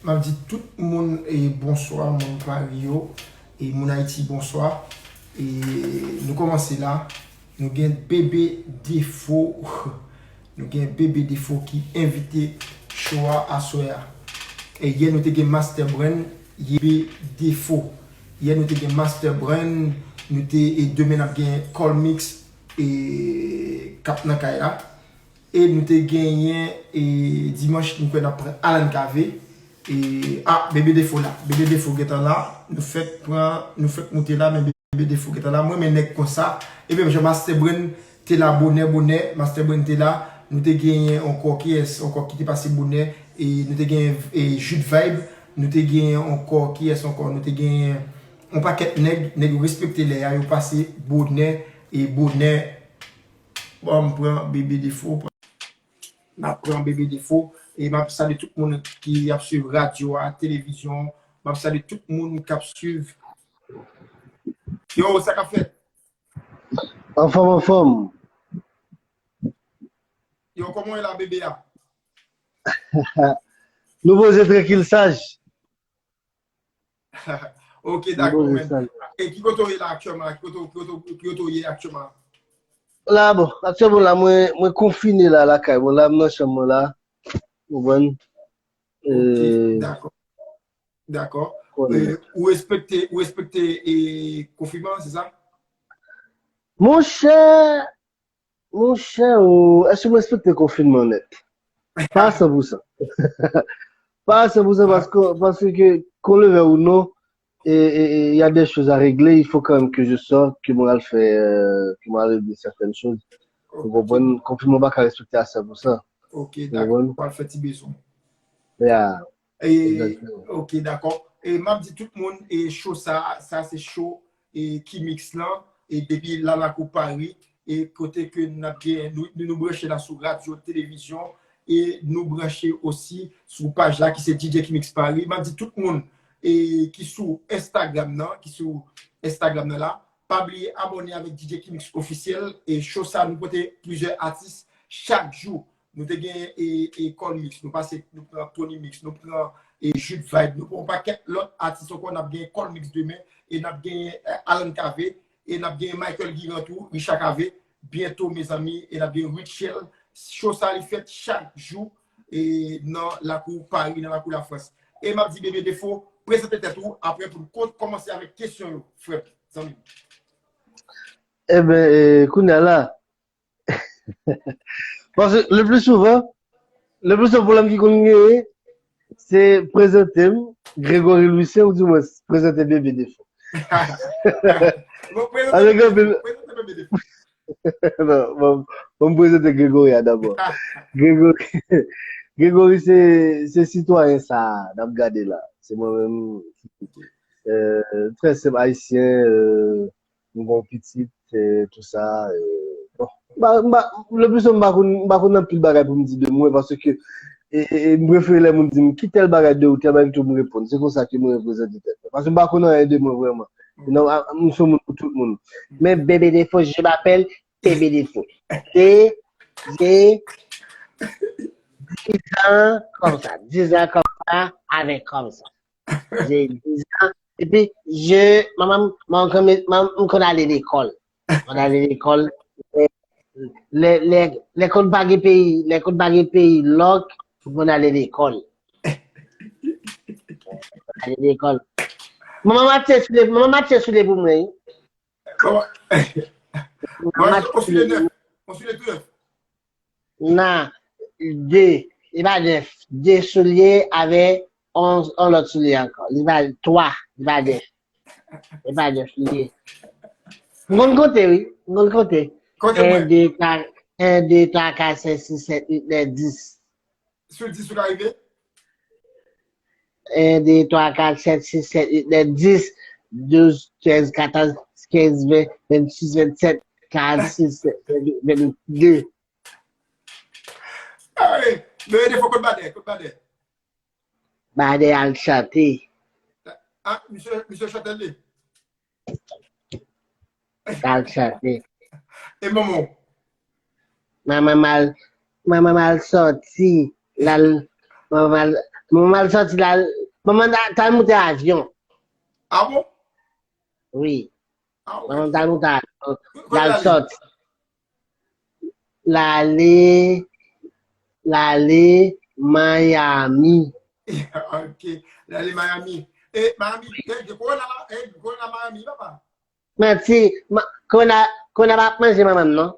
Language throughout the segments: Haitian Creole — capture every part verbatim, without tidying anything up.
M ap di tout moun e bonswa, moun Paris yo, e moun Ayiti bonswa. E nou kòmanse la, nou gen Bebe Defo, nou gen Bebe Defo ki envite show a aswè a. E yè nou te gen Master Brand, Bebe Defo. Yè nou te gen Master Brand, nou te, e demen n ap gen Colmix, e k ap nan kay la. E nou te genyen, e dimanch, nou kwè n ap pran Alan Cavé. E, a, Bebe Defo la. Bebe Defo gentan la. Nou fèk pran, nou fèk moute la, men Bebe Defo gentan la. Mwen renmen nèg konsa. E menm jan Master Brand te la bonè, bonè. Master Brand te la. Nou te genyen ankò kiyès ankò ki te pase bonè. E nou te genyen, e, Jude Vibe. Nou te genyen ankò kiyès ankò. Nou te genyen yon pakèt nèg. Nèg yo respekte lè a, yo pase bonè e bonè. Bon, m pran Bebe Defo. N ap pran Bebe Defo. E m ap salye tout moun ki ap swiv radyo a, televizyon. M ap salye tout moun k ap swiv. Yo, sa k ap fèt? Anfòm, anfòm. Yo, kòman w ye la, Bebe a? Nou poze trankil, saj. Ok, dakò, men. E ki kote w ye la aktyèlman? Ki kote, ki kote, ki kote w ye aktyèlman? La, bon, aktyèlman la, mwen, mwen konfine la, lakay mwen la, m nan chanm mwen la. Ou konprann? Ok, dakò. Dakò. Ou respekte, ou respekte e konfinman, se sa? Monchè, Monchè, o, èske m respekte konfinman nèt? Pa a san pou san. Pa a san pou san, paske, paske, qu'on le veuille ou non, e, e, e, y a des choses à régler, il faut quand même que je sorte, que mwen al fè, euh, que mwen al regle certaines choses. Ou konprann? Konfinman pa ka respekte a san pou san. Ok, dakò. Ou al fè ti bezwen. Yeah. E, ok, dakò. E m ap di tout moun, e show sa, sa se show e Kimix lan, e depi Lalakou Paris, e kote ke n ap gen, nou, nou, nou branche la sou radyo, televizyon, e nou branche osi sou paj la ki se D J Kimix Paris. M ap di tout moun e ki sou Instagram nan, ki sou Instagram nan la, pa bliye abòne avèk D J Kimix Ofisyèl, e show sa nou pote plizyè atis chak jou. Nou te gen e, e Colmix, nou pase, nou pran Tony Mix, nou pran e Jude Vibe, nou pran yon pakèt lòt atis ankò, n ap gen Colmix demen, e n ap gen e, Alan Cavé, e n ap gen Michael Guirand tou, Richard Cavé, byento, mezanmi, e n ap gen Rutshelle. Show sa li fèt chak jou e nan lakou Paris, nan lakou Lafrans. E m ap di Bebe Defo, prezante tèt ou, apre pou n kò-, kòmanse avèk kesyon yo, frè m, zanmi m. Eben, e, kounye a la, Paske le plus souvent, le plus souvent pwoblèm ki konn genyen, se prezante m Gregory Louissaint, ou di mwens prezante Bebe Defo. Bon, prezante Bebe Defo. Non, bon, bon, m prezante Gregory a dabò. Gregory, Gregory se, se sitwayen sa a n ap gade la. Se mwen menm, euh, trè senp, ayisyen, euh, m gen yon pitit, e tou sa, e, bon, m pa, m pa, le plus souvent, m pa konn, m pa konn anpil bagay pou m di de mwen, paske, e, e, e, m prefere lè moun di m, ki tèl bagay de ou, tèl bagay ki tou m reponn. Se konsa ke mwen reprezante tèt mwen. Paske m pa konn anyen de mwen vrèman. Non, a, m se yon moun pou tout moun. Men Bebe Defo, je m'appelle Bebe Defo. Se, se, dizan kòmsa, dizan kòmsa, avèk kòmsa. J'ai dix ans. Epi, je, manman, manman, manman, m konn ale lekòl. M konn ale lekòl. Lè, lè, lè konn pa gen peyi, lè konn pa gen peyi lòk, m konn ale lekòl. Ale lekòl. Manman m achte soulye, manman m achte soulye pou mwen, wi. Manman m achte soulye pou mwen. On soulye tou nèf. Nan, de, li pa nèf. De soulye avè on, on lòt soulye ankò. Li pa twa, li pa nèf. Li pa nèf li ye. M konn konte, wi. M konn konte. Konte mwen. En, de, twa, en, de, twa, kat, senk, sis, sèt, uit, nèf, dis. Sou dis ou ka rive? En, de, twa, kat, senk, sis, sèt, uit, nèf, dis, douz, trèz, katòz, kenz, ven, vennsis, vennsèt, karannsis, vennuit, de. Awe, Bebe Defo, kot Badè, kot Badè? Badè al chante. Ah, misye, misye chante li? Al chante. E manman w? Manman m al, manman m al sòti, l al, manman m al, manman m al sòti, l al, Manman ta, ta moute avyon. Ah bon? Wi. Ah Manman ouais. ta moute avyon. Kote L al lale? Sòti. Lale, lale Miami. Ok. Lale Miami. E Miami, e gen korona la, e gen korona Miami, papa. Manti, ma- korona, korona pa manje manman m non.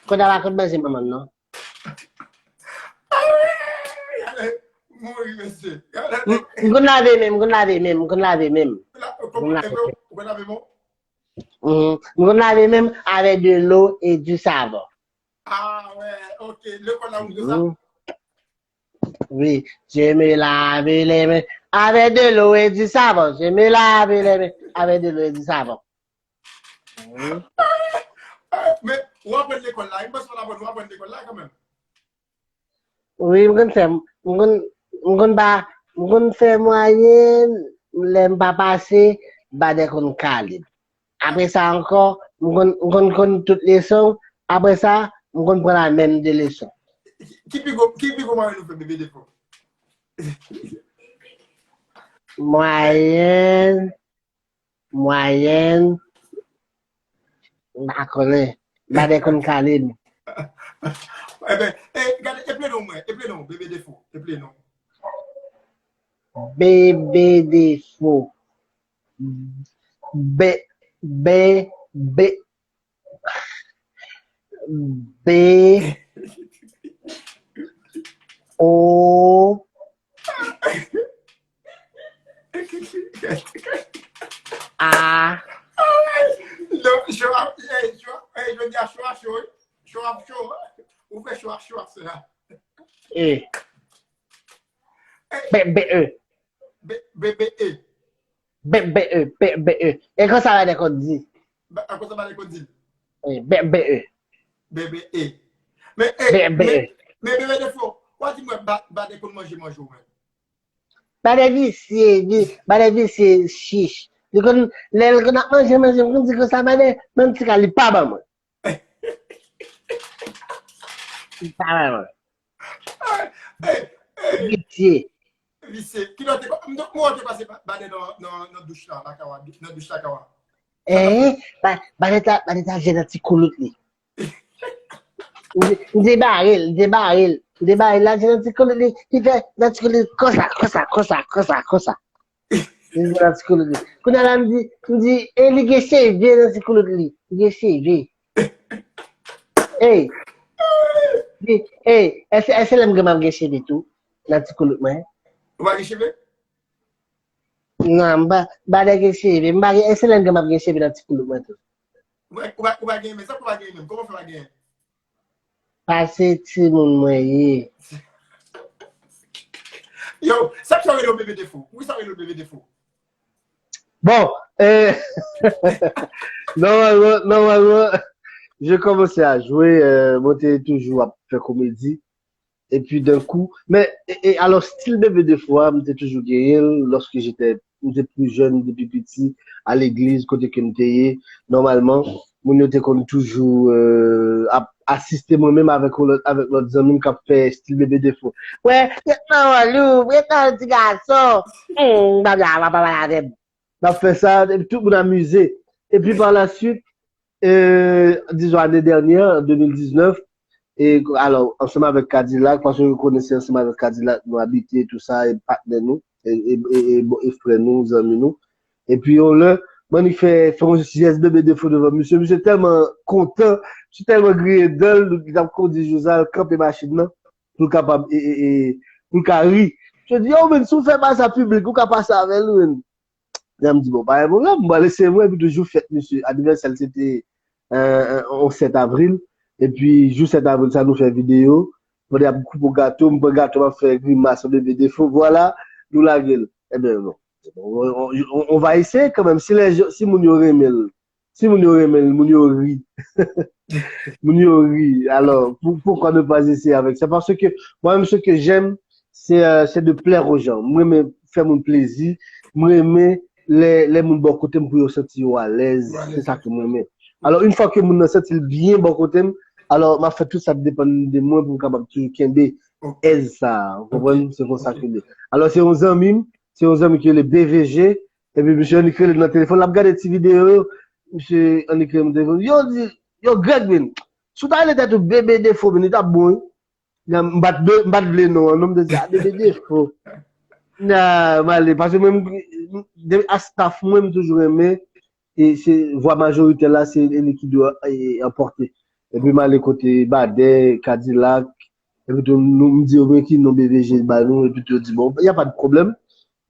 Korona pa konn manje manman m non. Ah ouais. Mouri, mesye. M m konn lave men m, m konn lave men m, m konn lave men m. La, kòman, e, ou konn lave bon? Mhm. M konn lave men m avèk dlo e di savon. Ah ouais, ok. Lekòl la ou di sa? Mhm. Oui, je me lave les mains avec de l'eau et du savon. Je me lave les mains avec de l'eau et du savon. Mhm. Ah, men, ou aprann lekòl la. M panse w aprann, ou aprann lekòl la kanmenm. Wi, m konn fè, m konn, m konn pa, m konn fè mwayèn, lè m pa pase, badè konn kale m. Apre sa ankò, m konn, m konn konn tout leson, apre sa, m konn pran la menm de leson. Ki, ki pi gwo, ki pi gwo mwayèn ou fè, bebe Defo? Mwayèn, mwayèn, m pa konnen, badè konn kale m. Eben, e, gade, eple non mwen, eple non, bebe Defo, eple non. Bebe Defo. Be, be, be, be, o, a. Non, cho a, e, cho, e, jodi a cho a cho, wi. Cho a cho, wi. Ou fè cho a cho a, se la. E. Be, be, e. Be, be, be, e. Be, be, e, be, be, e. E konsa la de konn di. Ba, a konsa ba de konn di. E, be, be, e. Be, be, e. Men, e, Be, be, men, e. Men, bebe Defo, w a di mwen, ba, ba de konn manje manje w menm. Badè visye, vi- badè visye chich. Li konn, lè l konn ap manje, manje, m konn di konsa, badè, menm ti ka li pa ban mwen. Li pa ban mwen. Ey, ey, Visye. Visye. Ki lè w te, m te, mwen te pase ba, badè nan, nan, nan douch la, lakay w, nan douch lakay w. Eh, ba, badè ta, badè ta jwe nan ti koulout li. M di, m di bare l, m di bare l, m di bare l, la jwe nan ti koulout li, li fè nan ti koulout li, konsa, konsa, konsa, konsa, konsa. Li jwe nan ti koulout li. Kounye a la, m di, m di, e li gen cheve nan ti koulout li, li gen cheve. Ey, di, ey, èske, èske lè m gen, m ap gen cheve tou, nan ti koulout mwen? Ou pa gen cheve? Non, m pa, m pa gen cheve. M pa gen, èske lè m gen, m ap gen cheve nan ti koulout mwen tou? Ou pa, ou pa, ou pa gen men, sa ou pa gen men, kòman fè pa gen? Pase timoun mwen ye. Yo, sa k fè yo rele w bebe Defo? Wi, sa yo rele w bebe Defo. Bon, euh, normalement, normalement, je commençais à jouer, euh, mwen te toujou ap fè komedi. Epi d'un coup, men, e, e, alò, stil bebe Defo a, m te toujou genyen l, lorsque j'étais, m te pli jèn, depi piti, a legliz, kote ke m te ye, nòmalman, moun yo te konn toujou, euh, ap asiste mwen menm avèk yon lòt, avèk lòt zanmi m k ap fè stil bebe Defo. Wè, ret nan wòl ou, ret nan wòl ti gason. Hmm, babla, papa pale avè m. M ap fè sa, epi tout moun amize. Epi par la suite, euh, disons, année dernière, en deux mille dix-neuf, e, alò, ansanm avèk Kadilak, paske nou konnen se ansanm avèk Kadilak nou abite, tou sa, e patnè nou, e, e, e, e, bon, e frè nou, zanmi nou. Epi, yon lè, Manik fè, fè yon jès bebe Defo devan misye, misye tèlman kontan, misye tèlman griyen dan l, li t ap kondi Joza, l kanpe machin nan, pou l kapab, e, e, e, pou l ka ri. Misye di, yo, men, si w fè pa sa piblik, ou ka pase avè l, men. Jan m di, bon, pa gen pwoblèm, m pral eseye mwen, epi tou jou fèt misye, anivèsè l se te, euh, euh, on sèt avril, epi jou sèt avril sa nou fè videyo, pandan y ap koupe gato, m pran gato, m ap fè grimas, bebe Defo, vwala, nou lage l. Ebyen, bon, on, on, on, on va essayer quand même, si les gens, si moun yo renmen l, si moun yo renmen l, moun yo ri. Moun yo ri. Alors, pou, pourquoi ne pas essayer avec ça? Parce que moi-même, ce que j'aime, c'est, euh, c'est de plaire aux gens. Mwen renmen fè moun plezi. Mwen renmen lè, lè moun bò kote m pou yo santi yo alèz. Se sa ke mwen renmen. Alors, une fois que moun nan santi l byen bò kote m, alors, m ap fè tout sa k depann de mwen pou m kapab toujou kenbe Ok. Èz sa a, ou konprann? Se konsa ke l ye. Alò, se yon zanmi m, se yon zanmi ki rele B V G, epi misye annik rele m nan telefòn, l ap gade ti videyo yo, misye annik rele m nan telefòn. Yo di, yo, Greg, men, si w ta rele tèt ou Bebe Defo, men, li t ap bon, wi. M pa t vle, m pa t vle non an, non, m te di, a, Bebe Defo. Na, m ale, paske mwen, m, de, a staff mwen, m toujou renmen, e se vwa majoritè la, se li ki dwe, e, anpòte. Epi m ale kote Badè, Kadilak, epi tou, nou, m di yo, men ki non B V G ba nou, epi tou, yo di, bon, y a pas de problème.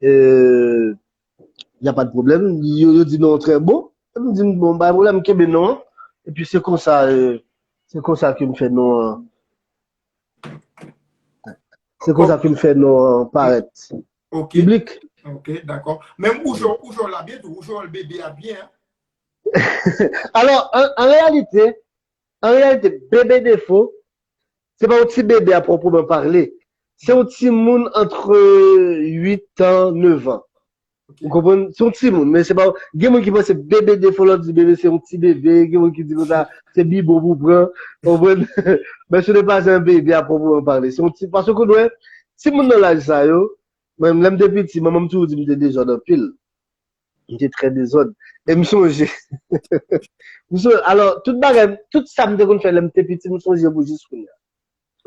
Euh, y a pas de problème. Yo, yo di non, trè bon. Epi m di, bon, pa gen pwoblèm, m kenbe non an. Epi se konsa, euh, se konsa ke m fè non an. Se konsa ke m fè non an parèt. Ok. Piblik. Ok, dakò. Men ou jwe, ou jwe la byen tou, ou jwe wòl bebe a byen, hein. Alò, an, an reyalite, an reyalite, Bebe Defo, se pa yon ti bebe a pwopreman pale. Se yon timoun antre uit an, nèf an. Ok. Ou konprann? Se yon timoun, men se pa, gen moun ki panse Bebe Defo, lè w di bebe, se yon ti bebe, gen moun ki di konsa, se bibwon pou pran, ou konprann? Men ce n'est pas un bébé à proprement parler. Se yon ti, paske ou konnen, timoun nan laj sa yo, mwen, lè m te piti, manman m toujou di m te dezòd anpil. M te trè dezòd. E m sonje, m sonje, alò, tout bagay, tout sa m te konn fè lè m te piti, m sonje pou jis kounye a.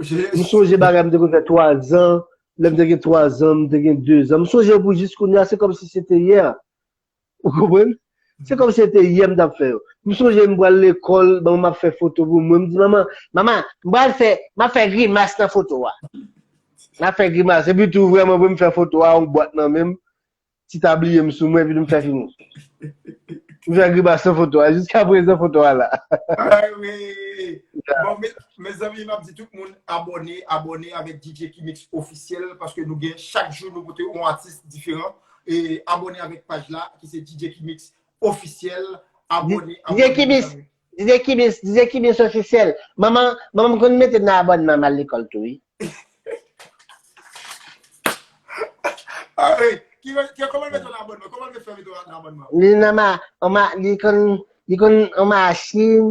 M sonje bagay m te konn fè twa zan, lè m te gen twa zan, m te gen de zan. M sonje yo pou jis kounye a, se kòmsi se te yè. Ou konprann? Se kòmsi se te yè m t ap fè yo. M sonje m pral lekòl, bon, m ap fè foto pou mwen. M di, manman, manman, m pral fè, m ap fè grimas nan foto a. M ap fè grimas. Epi tou, vrèman, pou m fè foto a, yon bwat nan men m. Ti tabliye m sou mwen, epi m fè fini. M fè grimas nan foto a. Jiska prezan, foto a la. Ah wi. Bon, me, mezanmi, m ap di tout moun abòne, abòne avèk D J Kimix Ofisyèl, paske nou gen, chak jou nou pote yon atis diferan. E abòne avèk paj la, ki se D J Kimix Ofisyèl. Abòne, D J abòne, Kimix, mezanmi. D J Kimix, D J Kimix Ofisyèl. Manman, manman m konn mete m nan abònman m al lekòl tou, wi. Ah, wi. Ki, ki, kòman l mete w nan abònman? Kòman l mete fè mete w nan abònman? Li nan ma, an ma, li konn, li konn an machin,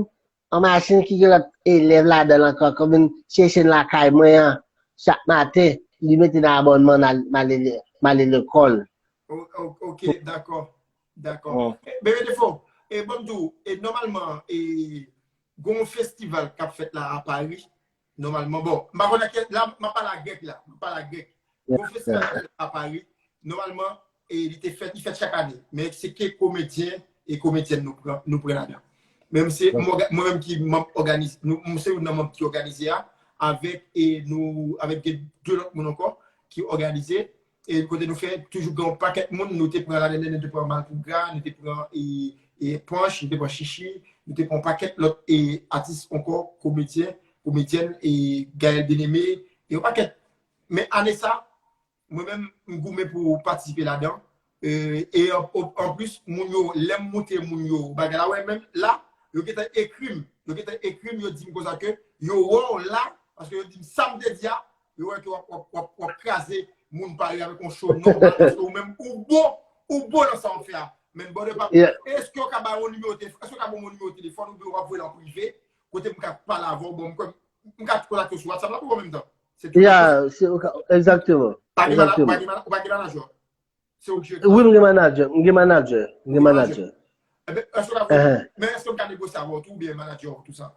an machin ki gen lòt elèv ladan l ankò, konbyen chèche l lakay mwen an, chak maten, li mete nan abònman m al, m ale, m ale lekòl. O-, o-, ok, dakò. Dakò. Bon. E, Bebe Defo, e, ban m di w, e, nòmalman, e, gen yon festival k ap fèt la a Pari. Nòmalman, bon, m pa konnen kè, la, m ap pale a Greg la, m ap pale a Greg. Gon festival k ap fèt a Pari. Nòmalman, e, li te fèt, li fèt chak ane. Men se ke komedyen e komedyèn nou pran, nou pran ladan. Men se mwen, mwen menm ki manm òganiz-, nou, mwen se youn nan manm ki òganize a, avèk, e, nou, avèk de, de lòt moun ankò ki òganize. E kote nou fè toujou gen yon pakèt moun, nou te pran ladan, nou te pran Malpougra, nou te pran, e, e, Panch, nou te pran Chichi, nou te pran yon pakèt lòt, e, atis ankò, komedyen, komedyèn, e, Gaël Bien-Aimé, e yon pakèt. Men ane sa, mwen menm, m goumen pou patisipe ladan. E, e an, an, anplis, moun yo, lè m montre moun yo bagay la, wè, menm la, yo gentan ekri m. Yo gentan ekri m, yo di m konsa ke yo wè w la, paske yo di m sa m te di a, yo wè ke w ap, w ap, w ap, w ap kraze moun Pari avèk yon show nòmal, paske ou menm, ou bon, ou bon nan sa w ap fè a. Men brother pa, èske w ka ba yon nimewo telefòn, èske w ka ba yon nimewo telefòn, oubyen w ap voye l an prive, kote m ka pale avè w, bon, m kwè, m ka kontakte w sou WhatsApp la tou an menm tan. Se tou. Yeah, se, egzakteman. Pa gen mana-, pa gen mana-, ou pa gen manager. Se ou ki jere tout sa. Wi, m gen manager, m gen manager, m gen manager. Enben, èske w ka, men èske m ka negosye avè w tou, oubyen manager ou tou sa?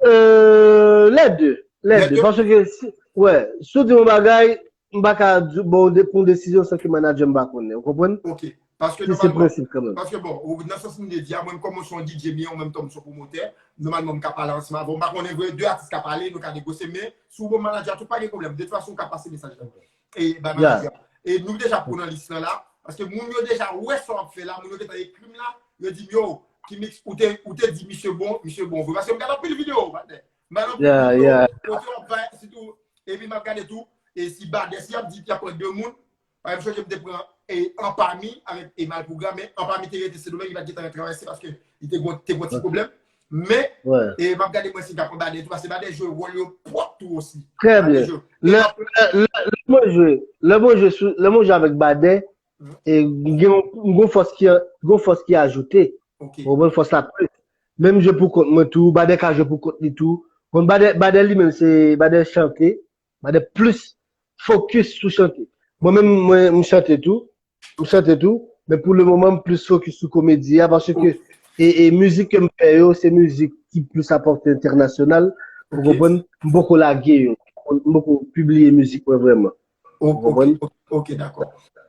Euh, les deux, les deux. Paske, si, wè, si w di m yon bagay, m pa ka di, bon, de, pran desizyon san ke manager m pa konnen, ou konprann? Ok. Paske se nòmalman, prensip kanmenm. Paske bon, ou, nan sans m te di a, mwen kòm mwen se yon D J, men an menm tan m se yon pwomotè, nòmalman m ka pale ansanm avè w. M pa konnen vre, de atis ka pale, nou ka negosye, men si w bon manager tou, pa gen pwoblèm. De tout fason, ou ka pase mesaj la. E bay manager. E nou deja pran nan lis lan la, paske moun yo deja wè sa w ap fè la, moun yo gentan ekri m la, yo di m, yo, Kimix, ou te, ou te di misye bon, misye bon vre. Paske m gade anpil videyo, patnè. M gade anpil videyo, kote w ap bay, sitou, epi m ap gade tou, e si Badè, si y ap di y ap pran de moun, pa egzanp, m sonje m te pran, e, Anpami avèk, e, Malpougra, men Anpami te rete Sendomeng, li pa t gentan travèse paske li te gon, te gon ti pwoblèm. Men, e, m ap gade mwen si m ka pran Badè tou, paske Badè jwe wòl yo pwòp tou osi. Trè byen. Lè, lè, lè mwen jwe, lè mwen jwe sou, lè mwen jwe avèk Badè, e, gen yon, yon fòs ki, yon fòs ki ajoute. Ok. Ou konprann, fòs la plis. Menm jwe pou kont mwen tou, Badè ka jwe pou kont li tou. Bon, Badè, Badè li menm se, Badè chante. M a dwe plis fokis sou chante. Mwen menm, mwen, m chante tou. M chante tou. Men pou le moman, m plis fokis sou komedi a, paske e, e mizik ke m fè yo, se mizik ki plis a pòte entènasyonal. Ou konprann? M poko lage yo. M poko pibliye mizik mwen vrèman. Ou konprann? Ok, ok, dakò.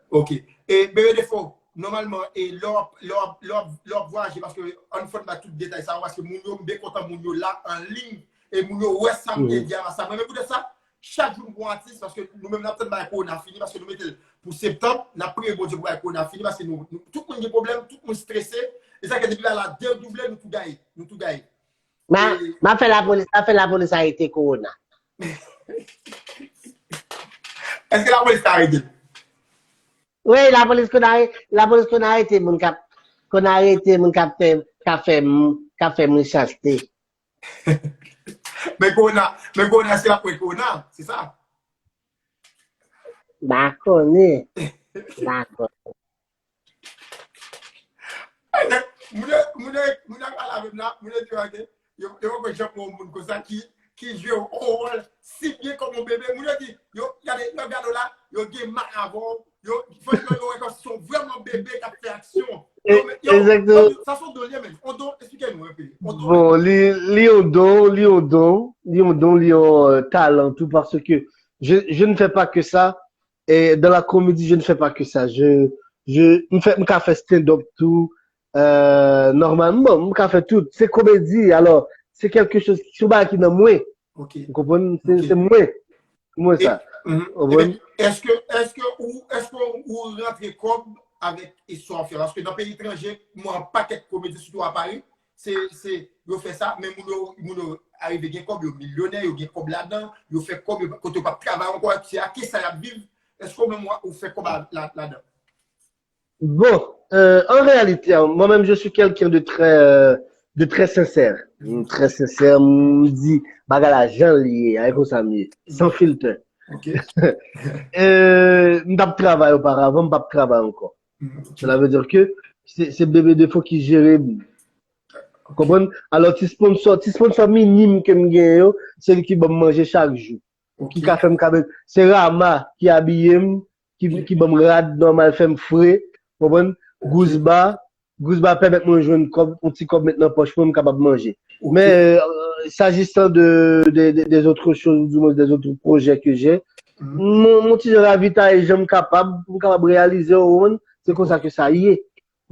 Ok. E Bebe Defo, nòmalman, e lè w ap, lè w ap, lè w ap, lè w ap vwayaje, paske ann fò n ba tout detay sa yo, paske moun yo, m byen kontan moun yo la an liy, e moun yo wè sa m gen di a la sa. Mwen menm poutèt sa, chak jou m pran atis, paske nou menm n ap tann bagay kowona fini, paske nou mete l pou septanm, n ap priye Bondye pou bagay kowona fini, paske nou, nou, tout moun gen pwoblèm, tout moun strese, e sa ke depi la, la, de double, nou tou gaye, nou tou gaye. Ma, ma fè lapolis, ma fè lapolis arete kowona. Èske lapolis ka arete l? Wi, lapolis konn arete, lapolis konn arete moun k ap, konn arete moun k ap fè, k ap fè, m- k ap fè mechanste. Men kowona, men kowona, èske l ap pran kowona? Se sa? M pa konnen. M pa konnen. Moun yo, moun yo, moun yo pale avè m la, moun yo di yo, yo, yo poko janm wè yon moun konsa ki, ki jwe yon wòl si byen kòm yon bebe. Moun yo di, yo, gade, yo gade w la, yo gen mal avè w, yo, fò yo, yo wè kòm se yon vrèman bebe k ap fè aksyon. Yo, men, yo, sa se yon don li ye, men. Yon don, eksplike nou enpe. Yon don. Bon, li, li yon don, li yon don, li yon don, li yon, euh, talan tou, paske je, je ne fais pas que ça. Et dans la comédie, je ne fais pas que ça. Je, je, m fè, m ka fè stand-up tou. Euh, nòmalman, bon, m ka fè tout. Se komedi, alò, se kèlke choz, se yon bagay ki nan mwen. Ok. Ou konprann? Se, se mwen. Mwen sa. Ou konprann? Èske, èske ou, èske ou rantre kòb avèk istwa w fè? Paske nan peyi etranje, m wè yon pakèt komedyen, sitou a Pari, se, se, yo fè sa, men moun yo, moun yo arive gen kòb, yo milyonè, yo gen kòb ladan, yo fè kòb, yo, kote yo p ap travay ankò, se ak kisa y ap viv, èske ou menm ou fè kòb la, ladan? Bon, euh, en réalité, hein, moi-même, je suis quelqu'un de très, euh, de très sincère. Mm, très sincère, m di bagay la jan l ye, a, e konsa m ye, san filtè. Ok. Euh, m t ap travay oparavan, m p ap travay ankò. Mm, ok. Cela veut dire que se, se Bebe Defo ki jere m. Konprann? Alò, ti sponsò, ti sponsò minim ke m genyen yo, se li ki ban m manje chak jou. Ok. Ki ka fè m ka met, se Rama ki abiye m, ki, ki ban m rad nòmal, fè m fre, konprann? Ok. Gouzba, Gouzba pèmèt mwen jwenn kòb, yon ti kòb met nan pòch mwen, m kapab manje. Ok. Men, euh, s'agissant de, de, de, des autres choses, ou du moins des autres projets que j'ai, m, m ti jan ravitaye jan m kapab, pou m kapab reyalize, ou konprann? Se konsa ke sa ye.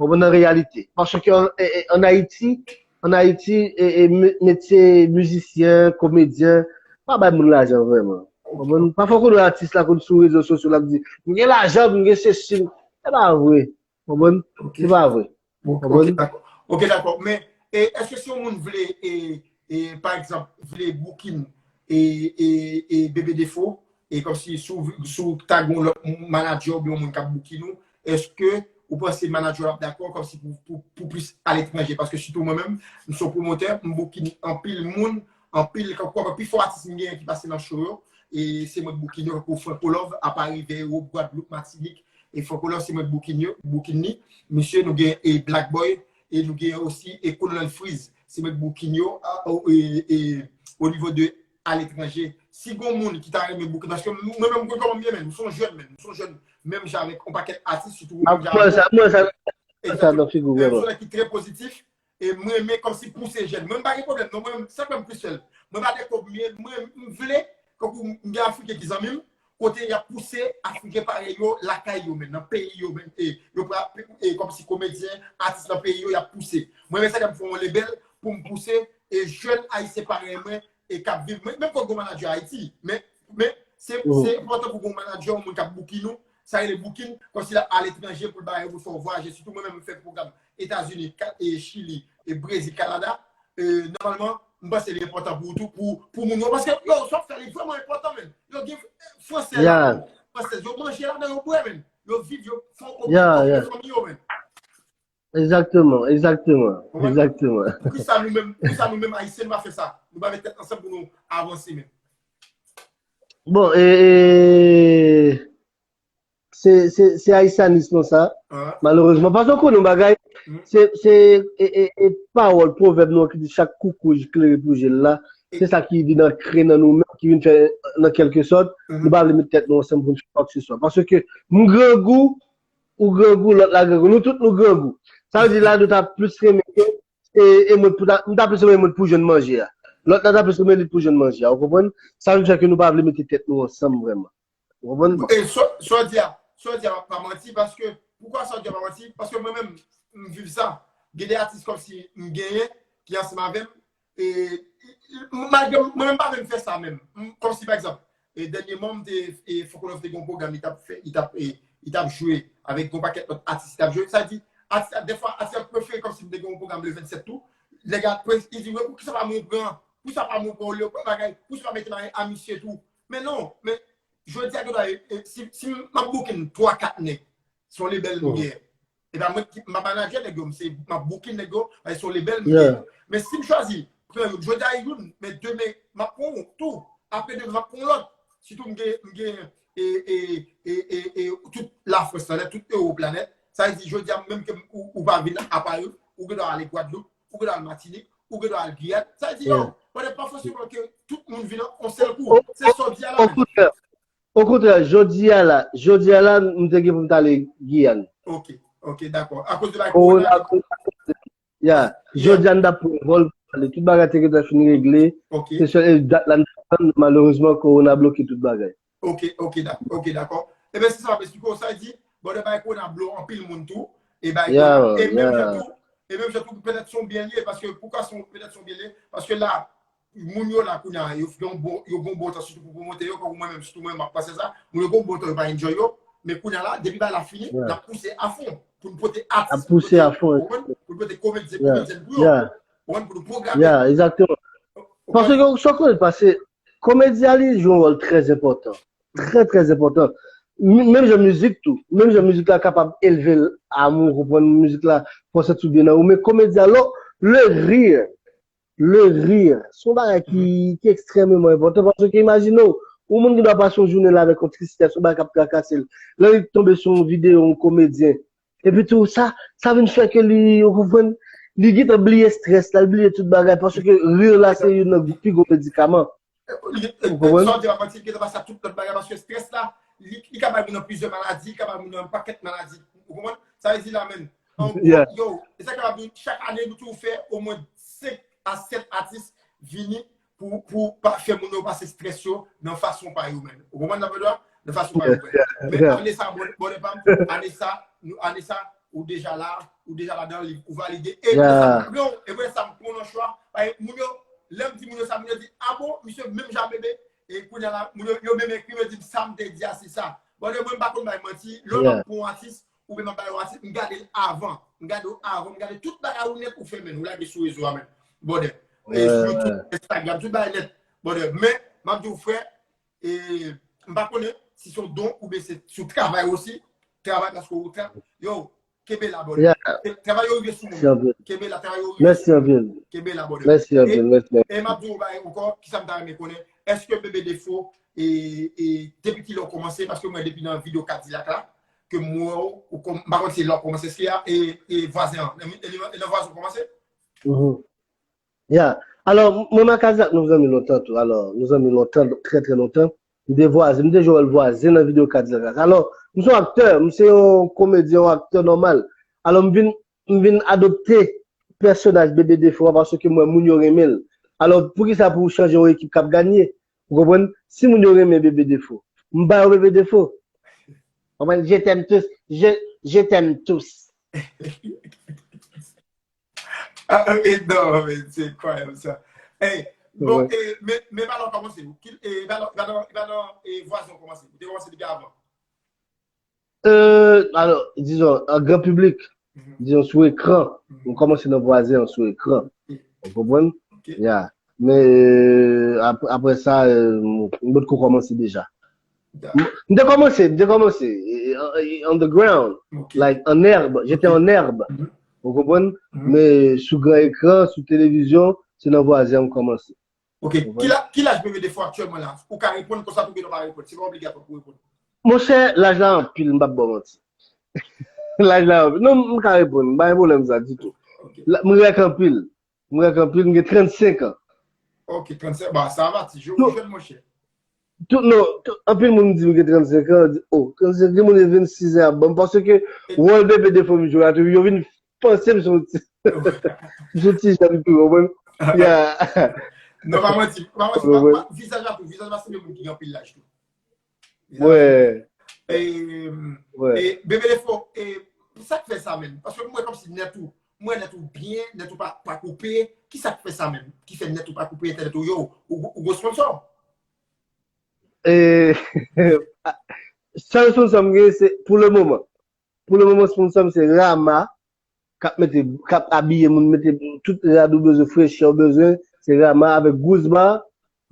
Ou konprann, an reyalite. Paske an, e, e, an Ayiti, an Ayiti, e, e, me- metye mizisyen, komedyen, pa bay moun lajan vrèman. Ou konprann? Pafwa, ou konn wè atis la konn sou rezo sosyo, l ap di, "M gen lajan, m gen sesi." Se pa vre. Ou konprann? Ok. Se pa vre. Ok, ok, dakò. Ok, dakò. Men, e, èske si yon moun vle, e, e, pa egzanp, vle booking, e, e, e Bebe Defo, e kòmsi si w, si w ta gen yon lòt manadjè oubyen yon moun k ap booking ou, èske ou panse manadjè w ap dakò kòmsi pou, pou, pou plis aletranje? Paske sitou mwen menm, m se yon pwomotè, m booking anpil moun, anpil, kankou pi fò atis m genyen ki pase nan show yo, e se mwen k booking yo, kankou Franco Love, a Pari, Veyerwood, Gwadloup, Matinik, e Franco Love se mwen k booking yo, booking li. Misye, nou gen, e, Black Boy, e nou gen osi, e, Colonel Freeze, se mwen k booking yo, a, o, e, e, o nivo de aletranje. Si gon moun ki ta renmen booking, paske m- mwen menm, mwen kòman m ye, men, m se yon jèn, men, m se yon jèn, menm jan avèk yon pakèt atis, sitou menm jan avèk sa, mwen sa, sa nan figi w, men m se yon nèg ki trè pozitif, e mwen renmen kòmsi pouse jèn. Mwen m pa gen pwoblèm, non, mwen, sa k fè m plis fè l. Mwen pa de kòb, mwen, mwen, m vle, kankou m gen Afriken ki zanmi m, kote y ap pouse Afriken parèy yo lakay yo menm, nan peyi yo menm, e yo pral, e kòmsi komedyen, atis nan peyi yo, y ap pouse. Mwen, men sa k fè m fè yon lebèl pou m pouse, e jèn ayisyen parèy mwen, e k ap viv, menm, menm kon gon manadjè Ayiti, men, men se, se enpòtan pou gon manadjè, yon moun k ap booking ou, sa rele booking, kòmsi l ap aletranje pou l ba yo, pou l fè w vwayaje, sitou mwen menm, m fè pwogram Etazini, Ka- e Chili, e Brezil, Kanada, e, nòmalman, m panse li enpòtan pou ou tou, pou, pou moun yo, paske, yo, sa w fè, li vrèman enpòtan, men. Yo gen, e, fransè la, fransèz, yo manje ladan, yo bwè, men. Yo viv, yo fè yon kote, fanmi yo, men. Egzakteman, egzakteman, egzakteman. Poukisa nou menm, poukisa nou menm Ayisyen, nou pa fè sa? Nou pa met tèt ansanm pou nou avanse, men. Bon, e, e, se, se, se ayisyanis non sa, malerezman. Paske w konnen yon bagay, se, se, e, e, e pawòl, pwovèb nou an ki di chak koukouj klere pou je l la, Se sa ki vin ankre nan nou menm, ki vin fè, nan kèlke sòt, nou pa vle met tèt nou ansanm pou n fè kwakeseswa. Paske m grangou, ou grangou, lòt la grangou. Nou tout nou grangou. Sa vle di la, nou ta plis renmen ke, e, e mwen pou ta, m ta plis renmen mwen pou jwenn manje a. Lòt la ta plis renmen li pou jwenn manje a. Ou konprann? Sa vin fè ke nou pa vle mete tèt nou ansanm vrèman. Ou konprann? E so, so di a, so di a pa manti, paske, poukwa so di a pa manti? Paske mwen menm, m viv sa. Gen de atis kòmsi m genyen, ki ansanm avè m, e, malgre mwen menm pa menm fè sa menm. M, kòmsi, pa egzanp, e, dènyèman, m te, e, Fokolove te gen yon pwogram, li t ap fè, li t ap, e, li t ap jwe avèk yon pakèt lòt atis, li t ap jwe. Sa di, atis la, dèfwa, atis la prefere kòmsi m te gen yon pwogram le vennsèt tou. Nèg la, li di, "Wè, poukisa pa mwen pran, poukisa pa mwen pran, olye pran bagay, poukisa pa mete bagay a misye tou?" Men non, men, jodi a, gen dwa, e, e, si, si m ap booking twa, kat nèg, se yon lebèl m genyen. E pa mwen ki, m pa manadjè nèg yo, m se, m ap booking nèg yo, paske se yon lebèl m genyen. Men si m chwazi, pran youn, jodi a youn, men demen, m ap pran yon tou. Apre demen, m ap pran yon lòt. Sitou m gen, m gen, e, e, e, e, e, tout Lafrans la nèt, tout Ewòp la nèt. Sa vle di, jodi a, menm ke m, ou, ou pa vin apa youn, ou gen dwa ale Gwadloup, ou gen dwa al Matinik, ou gen dwa al Giyàn. Sa vle di, yo, brother, pa fòseman ke tout moun vin an yon sèl kou. Se sa w di a la menm. Okontrè, okontrè, jodi a la, jodi a la, m te gen pou m t ale Giyàn. Ok, ok, dakò. Akoz de bagay kowona. Ya, jodi a n t ap pran vòl pou ale. Tout bagay te gentan fin regle. Se sèl, e, dat la n t ap tann, malerezman, kowona bloke tout bagay. Ok, ok, dak-, ok, dakò. Ebyen, se sa m ap esplike w, sa vle di, brother, bagay kowona blow anpil moun tou. E bagay kowona, e menm jan tou, e menm jan tou, petèt se yon byen li ye, paske poukwa se yon, petèt se yon byen li ye? Paske la, moun yo la kounye a, yo gen yon bon, yo gen yon bon tan, sitou pou pwomote yo, kòm mwen menm, sitou mwen, m ap panse sa, moun yo gen yon bon tan, yo pa enjoy yo, men kounye a la, depi bagay la fini, n ap pouse a fon, pou n pote atis, pou n pote, pou n pote komedyen, komedyèn pou yo, pou n pwograme. Ya, egzakteman. Paske sa w konnen, paske komedi a li jwe yon wòl trè enpòtan. Trè, trè enpòtan. M-, menm jan mizik tou. Menm jan mizik la kapab elve l a moun, konprann mizik la, fè w santi w byen nan ou. Men komedi a, lè, le rire, le rire, se yon bagay ki, ki ekstrèmeman enpòtan. Paske imajine w, yon moun ki dwe pase yon jounen la avèk yon tristès, yon bagay k ap trakase l. Lè li tonbe sou yon videyo, yon komedyen, epi tou, sa, sa vin fè ke li, ou konprann, li gentan bliye estrès la, li bliye tout bagay, paske rir la se youn nan pi gwo medikaman. Ou konprann? Sa w di la, manti, li gentan pase a tout lòt bagay, paske estrès la, li, li ka bay moun nan plizyè maladi, li ka bay moun nan yon pakèt maladi. Ou konprann? Sa vle di la menm. An gwo, yo, e sa kapab di, chak ane, nou toujou fè omwen senk a sèt atis vini pou, pou pa, fè moun yo pase estrès yo nan fason pa yo menm. Ou konprann sa m vle di a? Nan fason pa yo menm. Men ane sa, bon, bon, pa m, ane sa, nou, ane sa, ou deja la, ou deja ladan, li, ou valide. E pou sa m pran, e pou sa m pran yon chwa. Paske moun yo, lè m di moun yo sa, moun yo di, "A bon, misye menm jan bebe." E kounye a la, moun yo, yo menm ekri m, yo di m sa m te di a, se sa. Bon, mwen m pa konn bay manti, lè m ap pran yon atis, oubyen m ap bay yon atis, m gade l avan. M gade w avan, m gade tout bagay ou nèt ou fè menm, ou lage sou rezo a menm. Brother. E sou YouTube, Instagram, tout bagay nèt. Brother. Men, m ap di w, frè, e, m pa konnen si se yon don oubyen se sou travay osi. Travay paske ou tra-, yo, kenbe la, brother. Travay yo rive sou moun. Kenbe la, travay yo rive sou moun. Kenbe la, brother. E, e m ap di w yon bagay ankò, kisa m ta renmen konnen, èske Bebe Defo, e, e, depi kilè w kòmanse, paske mwen depi nan videyo Kadilak la, ke m wè w, ou kòm-, m pa konn si lè w kòmanse, èske a, e, e vwazen an, e, e, e nan vwazen w kòmanse? Ya. Alò, mwen ak Kadilak, nou zanmi lontan tou. Alò, nou zanmi lontan, trè, trè lontan. M te vwazen, m te jwe wòl vwazen nan videyo Kadilak la. Alò, m se yon aktè, m se yon komedyen, yon aktè nòmal. Alò, m vin, m vin adopte pèsonaj Bebe Defo a paske m wè moun yo renmen l. Alò, poukisa pou w chanje yon ekip k ap ganye? Ou konprann? Si moun yo renmen Bebe Defo, m ba yo Bebe Defo. Konprann? Je t'aime tous. Je, je t'aime tous. Ah, e non, men, se enkwayab sa. Ey, bon, e, men, men pa la w kòmanse. Ki, e, pa la, pa la, pa la, e, vwazen w kòmanse. Ou te kòmanse depi avan. Euh, alò, dizon, an gran piblik, dizon, sou ekran, m kòmanse nan vwazen an sou ekran. Ou konprann? Ya. Men, euh, ap-, apre sa, euh, m, m potko kòmanse deja. M, m te kòmanse, m te kòmanse, e, e, e, on the ground, like, an èb, j'étais en herbe. Ou konprann? Men sou gran ekran, sou televizyon, se nan vwazen an m kòmanse. Ok, ki la-, ki laj Bebe Defo aktyèlman la? Ou ka reponn konsa tou, ou pa reponn. Se pa obligatwa pou reponn. Monchè, laj la anpil, m p ap ba w manti. Laj la anpil. Non, m ka reponn, m pa gen pwoblèm sa ditou. Ok. La, m rèk anpil. M rèk anpil, m gen trannsenk an. Ok, trannsenk, ba, sa va, ti jèn, jèn, monchè. Tout, non, tout, anpil moun di m gen trannsenk an, di, oh, trannsenk, gen moun gen vennsis an ap ban m, paske wòl Bebe Defo m jwe a tou, yo vin panse m se yon ti, m se yon ti jèn tou, w konprann? Yeah. Non, pa manti, pa manti, pa, pa, vizaj la tou, vizaj la sanble moun ki gen anpil laj tou. Vizaj la sanble. E, e, Bebe Defo, e, sa k fè sa menm? Paske mwen kòmsi nèt ou, mwen nèt ou byen, nèt ou pa, pa koupe, ki sa k fè sa menm? Ki fè nèt ou pa koupe entènèt ou yo, ou, ou gwo sponsò? E, sèl sponsò m gen, se, pou le moman. Pou le moman, sponsò m se Rama, k ap mete, k ap abiye moun, mete tout rad ou bezwen, frechè ou bezwen, se Rama avèk Guzma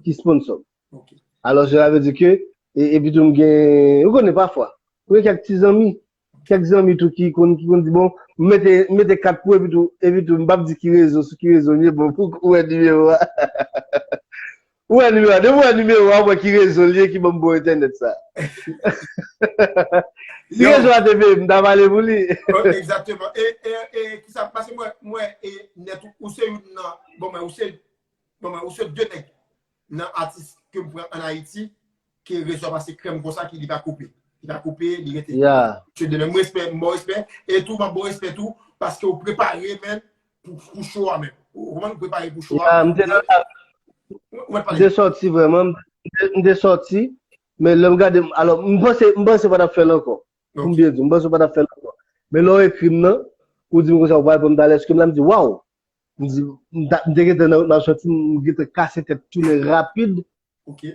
ki sponsò m. Ok. Alò, cela veut dire que, e, epi tou m gen, ou konnen pafwa, ou gen kèk ti zanmi, kèk zanmi tou ki konn, ki konn di, bon, m mete, m mete kat pou epi tou, epi tou, m p ap di ki rezo, sou ki rezo m ye, bon, pou ou wè nimewo a. Ou wè nimewo a, depi ou wè nimewo a, ou wè ki rezo l ye ki ban m bon entènèt sa. Si rezo a te peye m, m ta pale pou li. Egzakteman. E, e, e, kisa, paske mwen, mwen, e, nèt ou, ou se youn nan, bon, mwen, ou se, bon, mwen, ou se de nèg nan atis ke m pran ann Ayiti, ke rezo a pase krèm konsa, ki li pa koupe. Li pa koupe, li rete. Yeah. Misye de nèg, mwen respè, m ba w respè. E tou, m ap ba w respè tou, paske ou prepare, men, pou, pou show a menm. Ou konprann? Ou prepare pou show a. Yeah, m te nan la, m te sòti vrèman, m te, m te sòti, men lè m gade, alò, m panse, m panse w pa t ap fè l ankò. Pou m byen di w, m panse w pa t ap fè l ankò. Men lè w ekri m nan, ou di m konsa, ou pa reponn m talè, èske m la, m di, waw! M di, m ta, m te gentan nan, nan sòti, m gentan kase tèt tounen rapid,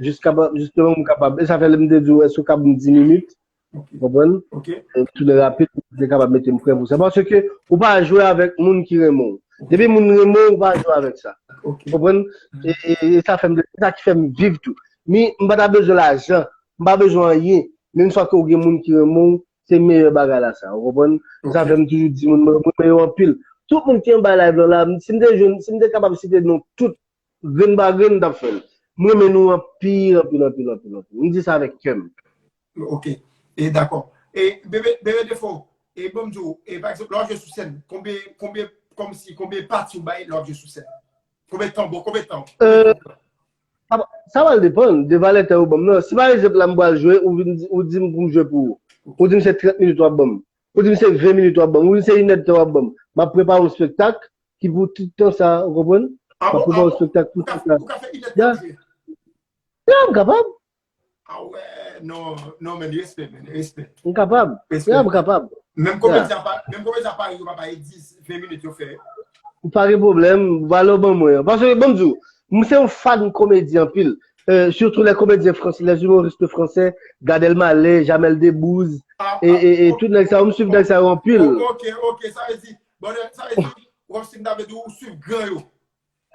jiska, jisteman, m kapab. E sa fè lè m te di w, èske w ka ban m di minit? Ou konprann? E tounen rapid, m te kapab mete m prè pou sa. Paske ou pa jwe avèk moun ki renmen w. Depi moun renmen w, ou pa jwe avèk sa. Ou konprann? E, e, e sa fè m, e sa ki fè m viv tou. Mi, m pa ta bezwen lajan, m pa bezwen anyen. Men yon fwa ke w gen moun ki renmen w, se meyè bagay la sa, ou konprann? Sa fè m toujou di moun, mwen, mwen renmen yo anpil. Tout moun ki anba live lan la, si m te jwenn, si m te kapab site non tout, grenn pa grenn, m t ap fè l. M renmen nou anpil, anpil, anpil, anpil, anpil. M di sa avèk kè m. Ok. E dakò. E Bebe, Bebe Defo, e bon m di w, e pa egzanp, lè w ap jwe sou sèn, konbyen, konbyen, kòmsi, konbyen pati w bay lè w ap jwe sou sèn? Konbyen tan, bon, konbyen tan? Euh, sa, sa va depann de valè tan yo ban m nan. Si pa egzanp la m pral jwe, ou vin di, ou di m pou m jwe pou ou. Ou di m se trant minit w ap ban m. Ou di m se ven minit w ap ban m. Ou di m se inèdtan w ap ban m. M ap prepare yon espektak ki pou tout tan sa, ou konprann? M ap prepare yon espektak pou tout tan sa. Ou ka fè inèdtan jwe? Ya, m kapab. Ah ouais, non, non, men respè, men respè. M kapab. Respè. Ya, m kapab. Menm komedyen pa, menm komedyen Pari yo pa bay dis, ven minit yo fè. Pa gen pwoblèm, valè w ban mwen an. Paske, ban m di w, m se yon fan komedi anpil. Euh, surtout les comédiens français, les humoristes français, Gad Elmaleh, Jamel Debbouze, e, e, e tout nèg sa yo, m swiv nèg sa yo anpil. Ok, ok, sa vle di, bon, sa vle di, w ap si m ta vle di w swiv gran yo.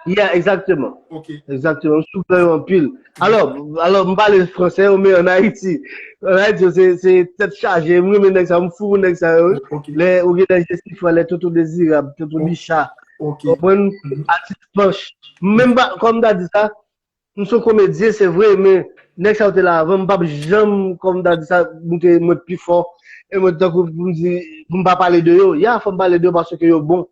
Yeah, egzakteman. Ok. Egzakteman. M sou gran yo anpil. Alò, alò, m pale franse, men ann Ayiti. Ann Ayiti, se, se tèt chaje. M renmen nèg sa, m fou pou nèg sa yo. Ok. Lè, ou gen nèg Jesifra, lè Toto Dezirab, Toto Bicha. Ok. Konprann? Atis Panch. Menm pa, kòm m ta di sa, m se yon komedyen, se vre, men nèg sa yo te la avan m, m p ap janm, kòm m ta di sa, m te, mwen pi fò. E mwen, tankou pou m di, pou m pa pale de yo. Ya, fò m pale de yo paske yo bon.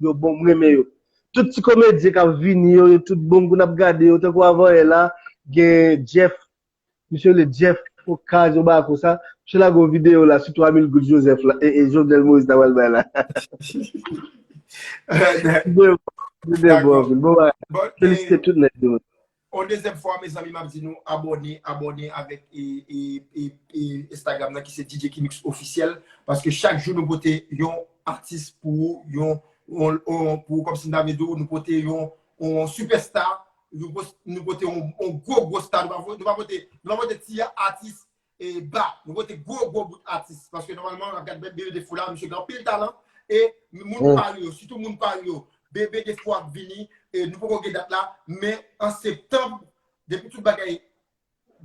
Yo bon, m renmen yo. Tout ti komedyen k ap vini yo, yo tout bon, pou n ap gade yo. Tankou avanyè la, gen Jeff, misye rele Jeff Okaz, yon bagay konsa. Misye lage yon videyo la sou twa mil goud Joseph la, e, e Jovenel Moïse ta pral bay la. Videyo, videyo bon anpil. Bon bagay. Felisite tout nèg yo. Yon dezyèm fwa, mezanmi, m ap di nou abòne, abòne avèk, e, e, e, e Instagram nan ki se D J Kimix Officiel, paske chak jou nou pote yon atis pou ou, yon, yon, yon, pou ou, kòmsi m ta vle di w, nou pote yon, yon sipèsta, nou pos-, nou pote yon, yon gwo, gwo sta, nou pa vo-, nou pa pote, nou pa pote ti atis e ba. Nou pote gwo, gwo bout atis. Paske nòmalman, n ap gad Bebe Defo la, misye gen anpil talan. E moun Pari yo, sitou moun Pari yo, Bebe Defo ap vini, e nou poko gen dat la, men an septanm, depi tout bagay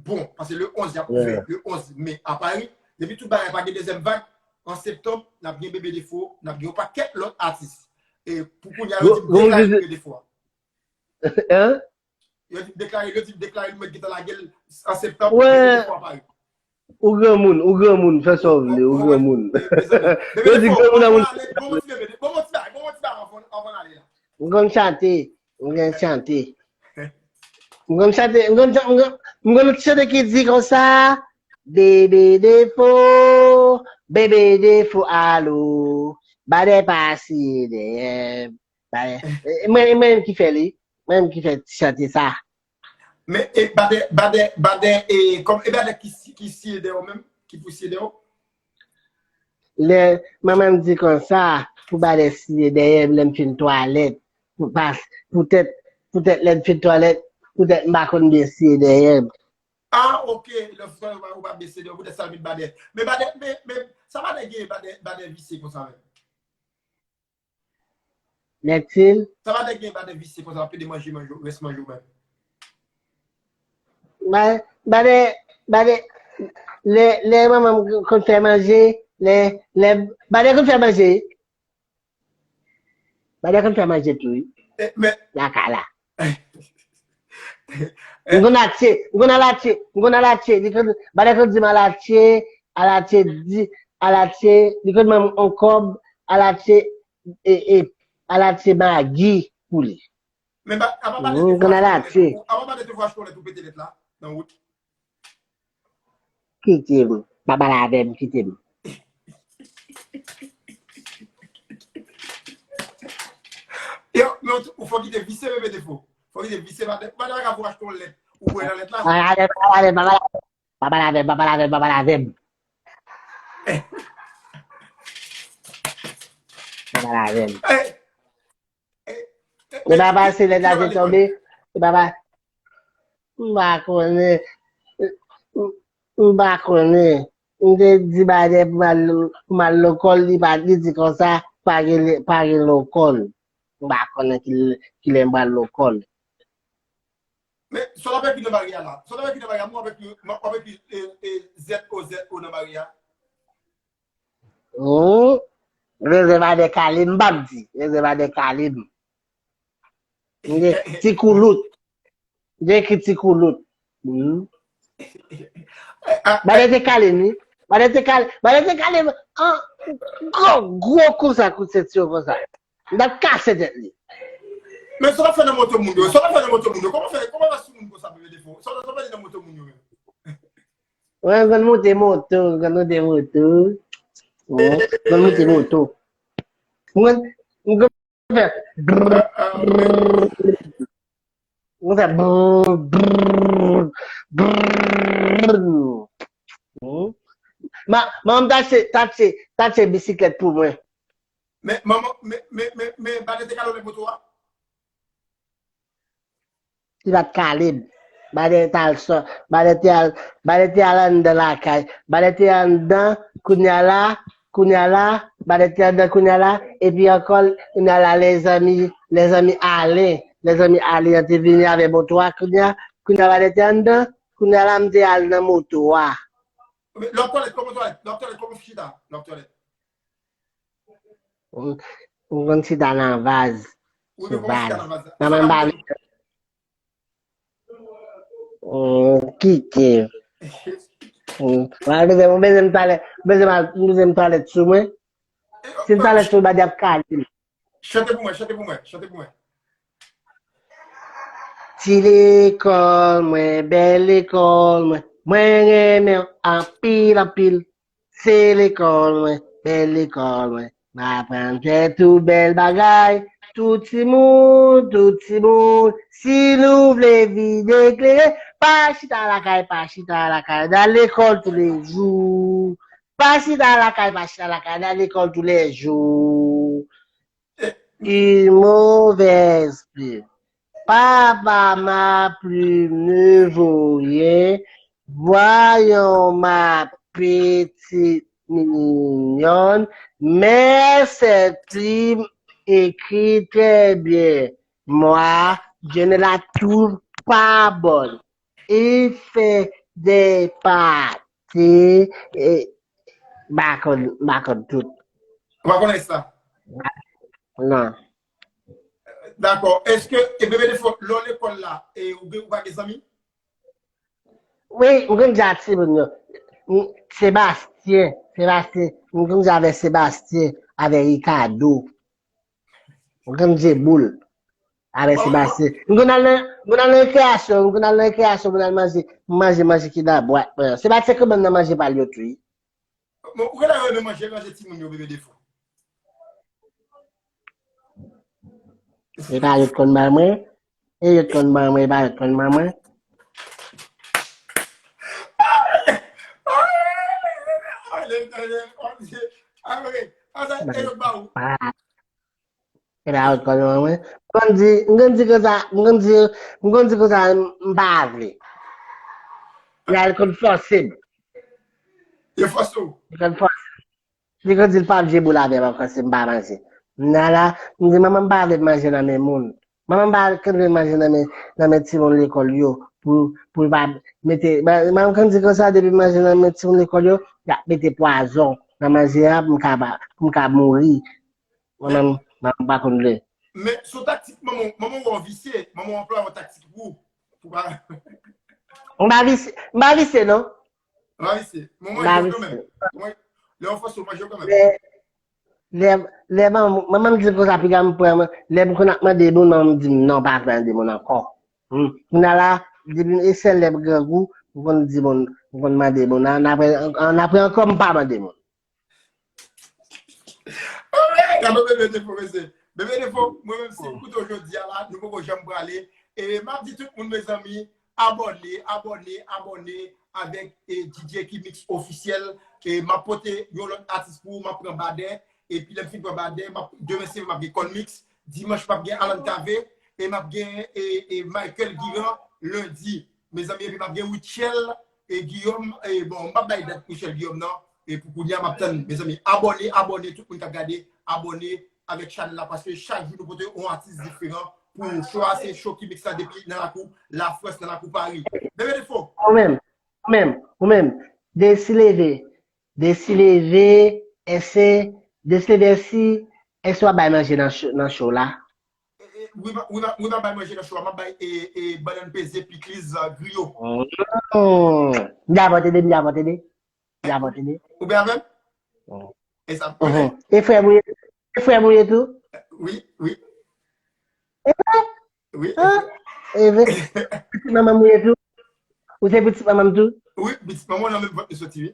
bon, paske le onz, y ap ouvè, le onz me a Pari, depi tout bagay pa gen dezyèm vag, an septanm, n ap gen Bebe Defo, n ap gen yon pakèt lòt atis. E pou kounye a, yo di m deklare Bebe Defo a. Hein? Yo di m deklare, yo di m deklare nou mèt gentan lage l an septanm, Bebe Defo a Pari. Ou granmoun, ou granmoun, fè sa w vle, ou granmoun. Yo di granmoun a moun. Bon, bon, ti bagay, bon, bon, ti bagay, avan, avan n ale la. Ou konn chante, ou konn chante. M konn chante, m konn chan- m konn- m konn chante ki di konsa, bebe defo, bebe defo alo, badè pa siye dèyè m. Badè. E, mwen, e mwen menm ki fè li. Mwen menm ki fè ti chante sa. Men e badè, badè, badè, e kòm e badè ki, si- ki siye dèyè w menm, ki pou siye dèyè w. Lè manman m di konsa, pou badè siye dèyè m lè m fin twalèt. Pou pas, poutèt, poutèt lè m fin twalèt, poutèt m pa konn byen siye dèyè m. Ah, ok, lè fwa ou pa bese dèyè w, poutèt sa l vin badè. Men badè, men, men, sa badè gen, badè, badè visye konsa menm. Nètil. Sa badè gen, badè visye konsa, ap pede manje, manje, rès manje w menm. Badè, badè, lè, lè manman m konn fè manje, lè, lè, badè konn fè manje. Badè konn fè manje tou, wi. Eh, men, Lakay la. M konn atye, m konn al atye, m konn al atye. Li konn, badè konn di m al atye, al atye di, al atye, li konn ban m on kòb, al atye, e, e, al atye magi pou li. Men ba, apa pa Mm, konn al atye. Apa pa de te fwa chkòlèt ou pete lèt la nan wout. Kite m. Pa pale avè m, kite m. Yo, men ou fò kite visye bebe defo. Fò kite visye pa pa ka fwa chkòlèt. Ou wè nan lèt la. Pa pale avè m, pa pale avè m, pa pale avè m. Pa pale avè m, pa pale avè m, pa pale avè m. Pa pale avè m. Hey, Se pa pase lè date tonbe. Se pa pa. M pa konnen. M pa konnen. M te di badè pou m al, pou m al lekòl, li pa, li di konsa, pa gen, pa gen lekòl. M pa konnen ki, ki lè m pral lekòl. Men, sa w ap ekri nan bari a la? Sa w ap ekri nan bari a? Mwen, w ap ekri, w ap ekri, e, e, Z O Z O nan bari a. Hmm. Rezèvadè kale m, m p ap di. Rezèvadè kale m. M gen ti koulout. M gen ki ti koulout. Hmm. Badè te kale m, wi. Badè te kale, badè te kale m. An, gwo, gwo konsa, kout sentiwon konsa. M t ap kase tèt li. Men sa w ap fè nan moto moun yo? Sa w ap fè nan moto moun yo? Kòman fè, kòman fè sou moun konsa, bebe defo? Sa w ap fè nan moto moun yo menm? Mwen, m konn monte moto, m konn monte moto. Mwen, m konn monte moto. Mwen, m konn fè brrr, brrr. Mwen fè brrr, brrr, brrr. Hmm. Ma, manman m t achte, t achte, t achte bisiklèt pou mwen. Men, manman, men, men, men, men, badè te kale w nan moto a? Li pa t kale m. Badè t al sò, badè te al, badè te al anndan lakay. Badè te anndan, kounye a la, kounye a la, badè te anndan kounye a la, epi ankò, kounye a la, lèzanmi, lèzanmi Alen, lèzanmi Alen an te vini avè moto a, kounye a, kounye a badè te anndan, kounye a la, m te al nan moto a. Men, lè w ap twalèt, kòman w twalèt? Lè w ap twalèt, kòman w chita? Lè w ap twalèt? M, m konn chita nan vaz. Ou menm kòman w chita nan vaz la? Nan men bal. M kite. M, mwen bezwen, mwen bezwen m twalèt, mwen bezwen m al, mwen bezwen m twalèt sou mwen. Si m twalèt sou mwen, badè ap kale m. Chante pou mwen, chante pou mwen, chante pou mwen. Ti lekòl mwen, bèl lekòl mwen, mwen renmen w anpil, anpil. Se lekòl mwen, bèl lekòl mwen. M aprann fè tout bèl bagay. Tout timoun, tout timoun, si nou vle vin eklere, pa chita lakay, pa chita lakay, nan lekòl toulejou. Pa chita lakay, pa chita lakay, nan lekòl toulejou. Une mauvaise plume. Papa, ma plume ne vaut rien. Voyons ma petite mignonne, mais cette plume écrit très bien. Moi, je ne la trouve pas bonne. Il fait des pâtés, e, m pa konn, m pa konn tout. Ou pa konnen sa? Non. Dakò. Èske, e bebe defo, lè w lekòl la, e ou gen, ou pa gen zanmi? Wi, m konn di a timoun yo. M, Sebastyen, Sebastyen, m konn di avè Sebastyen, avè Ricardo. M konn di boul. Avè Sebaste. M konn al nan, m konn al nan rekreyasyon, m konn al nan rekreyasyon, m konn al manje, m manje, manje ki nan bwat mwen. Sebaste konn ban m nan manje pa l yo tou, wi. Bon, ou genlè renmen manje, ranje timoun yo, Bebe Defo. E pa yo t konn ban mwen. E yo t konn ban mwen, e pa yo t konn ban mwen. E pa yo t konn ban mwen. M konn di, m konn di konsa, m konn di, m konn di konsa, m pa vle. Lè l konn fòse m. Yo fòse w. Li konn fòse. Li konn di l pa vle boul avè m ankò si m pa manje. M nan la, m di manman m pa vle m manje nan men moun. Manman m pa vle manje nan men, nan men timoun lekòl yo pou, pou l pa mete, manman m konn di konsa depi m manje nan men timoun lekòl yo, y ap mete pwazon nan manje a pou m ka, pou m ka mouri. Mwen menm, manman m pa konn vle. Men sou taktik manman, manman w visye, manman w anplwaye yon taktik pou, pou pa. M pa visye, m pa visye non. M pa visye. Manman w manje kanmenm. Lè w fòse w manje kanmenm. Lè, lè, lè manman, manman m di m konsa piga m pran, lè m konn ap mande moun, manman m di m non, pa mande moun ankò. Hmm. Kounye a la, depi e sèl lè m grangou, m konn di moun, m konn mande moun, an apre, an apre ankò m pa mande moun. Gade Bebe Defo, mesye. Bebe Defo, mwen menm si m koute w jodi a la, nou poko janm prale. E m ap di tout moun, mezanmi, abòne, abòne, abòne avèk e, D J Kimix Ofisyèl. E m ap pote yon lòt atis pou ou, m ap pran Badè. Epi lè m fin pran Badè, m ap, demen se m ap gen Kònmix. Dimanch, m ap gen Alan Cavé. E m ap gen e, e Michael Guiran lendi. Mezanmi, epi m ap gen Rutshelle e Guillaume, e bon, m p ap bay dat Rutshelle Guillaume nan, e pou kounye a, m ap tann, mezanmi, abòne, abòne, tout moun k ap gade, abòne avèk chanèl la, paske chak jou nou pote yon atis diferan pou show a, se show Kimix la depi nan lakou Lafrans, nan lakou Pari. Bebe Defo. Ou menm, ou menm, ou menm, Desi leve, Desi leve, èske, Desi leve, èske, èske w ap bay manje nan show, nan show la? E, e, wi, m ap, wi, m ap, wi, m ap bay manje nan show a. M ap bay e, e, bannann peze, pikliz, griyo. Mm. M davò tande, m davò tande. M davò tande. Ou byen avè m? Mm. E sa, mhm. E frè m ou ye? E frè m ou ye tou? Wi, wi. E vre? Wi. Ah, e vre. Pitit manman m ou ye tou? Ou se pitit manman m tou? Wi, pitit manman w nan menm vant nou soti, wi.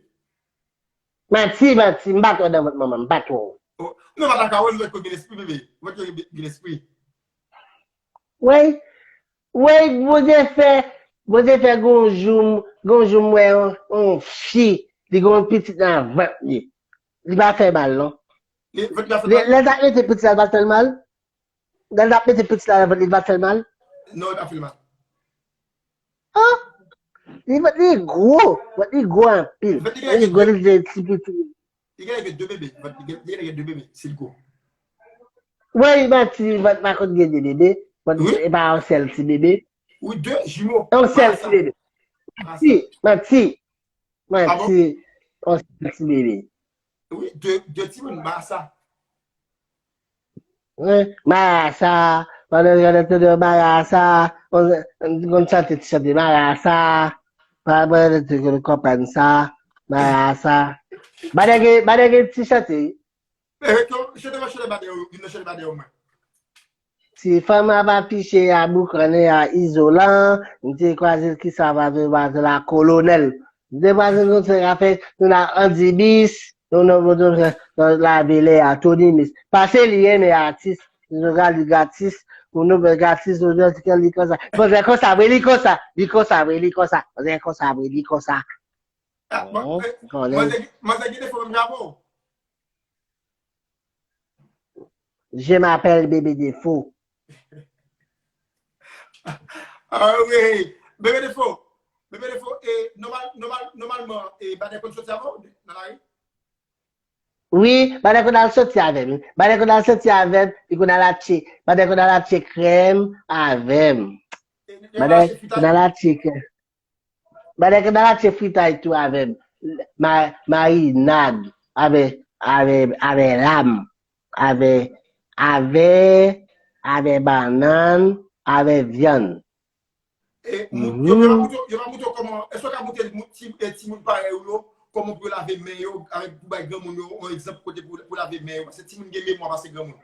Manti, manti, m pa t wè nan vant manman m, m pa t wè w. Oh, non, pa ta ka wè l, vant yo gen lespri, bebe. Vant yo gen, gen lespri. Wey, wey, Bondye fè, Bondye fè gon jou, gon jou m wè yon, yon fi, li gon pitit nan vant li. Li pa fè mal, non. Li, vant li pa fè mal? Lè l t ap mete pitit la, li pa t fè l mal? Lè l t ap mete pitit la nan vant li, li pa t fè l mal? Non, li pa fè l mal. Ah! Li, li gwo, li gwo anpil. Li gwo, li vle ti pitit. Li genlè gen de bebe. Li genlè gen de bebe, si l gwo. Wi, manti, vant pa konn gen de bebe. Vant e pa yon sèl ti bebe. Wi, de jimo. Yon sèl ti bebe. Manti, manti. Manti, yon sèl ti bebe. Wi, de, de timoun, marasa. Wi, marasa, pandan yo ap tande marasa, konn chante ti chante marasa, pandan yo konprann sa, marasa. Badè gen, badè gen ti chante. Chante, chante badè yo, vin nan chante badè yo mwen. Ti fanm ap afiche a boukannen a izolan, m te kwaze l ki sa va vin ba la kolonèl. M te kwaze l konsa ka fè nou la andibis, nou nou nou nou lave lè a tonimis. Pase li renmen atis, nou ka li gratis, pou nou fè gratis, nou jwenn kè li konsa. Manzè konsa vre, li konsa, li konsa vre, li konsa. Manzè konsa vre, li konsa. Manzè gen defo menm jan avè w. Je m'appelle Bebe Defo. Ah wi, Bebe Defo. Bebe Defo, e nòmal, nòmal, nòmalman, e Badè konn soti avè w nan lari? Wi, Badè konn al soti avè m. Badè konn al soti avè m, li konn al atche, Badè konn al atche krèm avè m. Badè konn al atche krèm. Badè konn al atche fritay tou avè m. Ma, marinad, avè, avè, avè lam, avè, avè, avè bannann, avè vyann. E, moun, yo, yo pa montre w, yo pa montre w kòman, èske w ka montre moun, ti, e, timoun parèy ou yo, kòman pou yo lave men yo, avèk pou bay granmoun yo, yon egzanp kote pou, pou lave men yo, paske timoun gen memwa pase granmoun.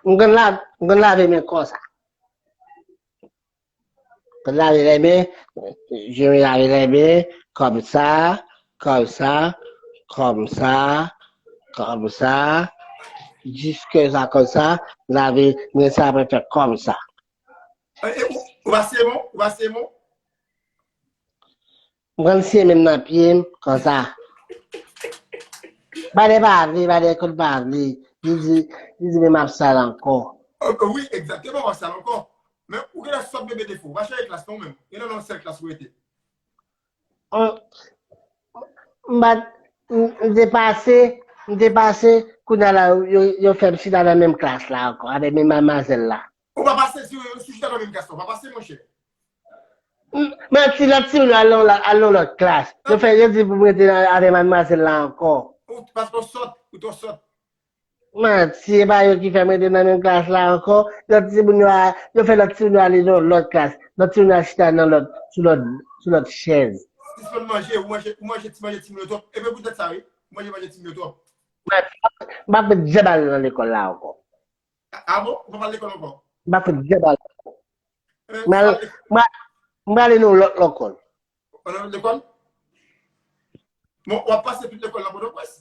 M konn la, m konn lave men konsa. M konn lave men, je me lave les mains comme ça, comme ça, comme ça, comme ça, jusque ça comme ça, lave men sa, apre fè comme ça. E, e, ou, ou pa siye men, ou pa siye men. M konn siye men m nan pye m, konsa. Badè pa vle, badè konn pa vle. Li di, li di men m ap sal ankò. Ok, wi, egzakteman, w ap sal ankò. Men ou genlè sòt bebe defo, ou pa chanje klas non menm. E nan yon sèl klas ou rete. Hum, M bat, m m te pase, m te pase, kounye a la, yo, yo fè m chita nan menm klas la ankò, avèk menm manmazèl la. Ou pa pase si yo, si w chita nan menm klas la, ou pa pase, monchè. M- Manti, lòt timoun yo al nan al nan lòt klas. Yo fè, yo di pou m rete nan- avèk manmazèl la ankò. Ou, paske w sòt, ou twò sòt. Manti, e pa yo ki fè m rete nan menm klas la ankò. Lòt timoun yo a- yo fè lòt timoun yo ale nan lòt klas. Lòt timoun yo al chita nan lòt, sou lòt, sou lòt chèz. Sispann manje, ou manje, ou manje ti manje timoun yo twòp. E men poutèt sa, wi. Ou manje manje timoun yo twòp. M pa fè djab al nan lekòl la ankò. A bon? Ou pa pral lekòl ankò? M pa fè djab al. Eh, M al- sa- m al- m prale nan lòt lekòl. Ou nan lòt lekòl? Bon, w ap pase tout lekòl la Pòtoprens?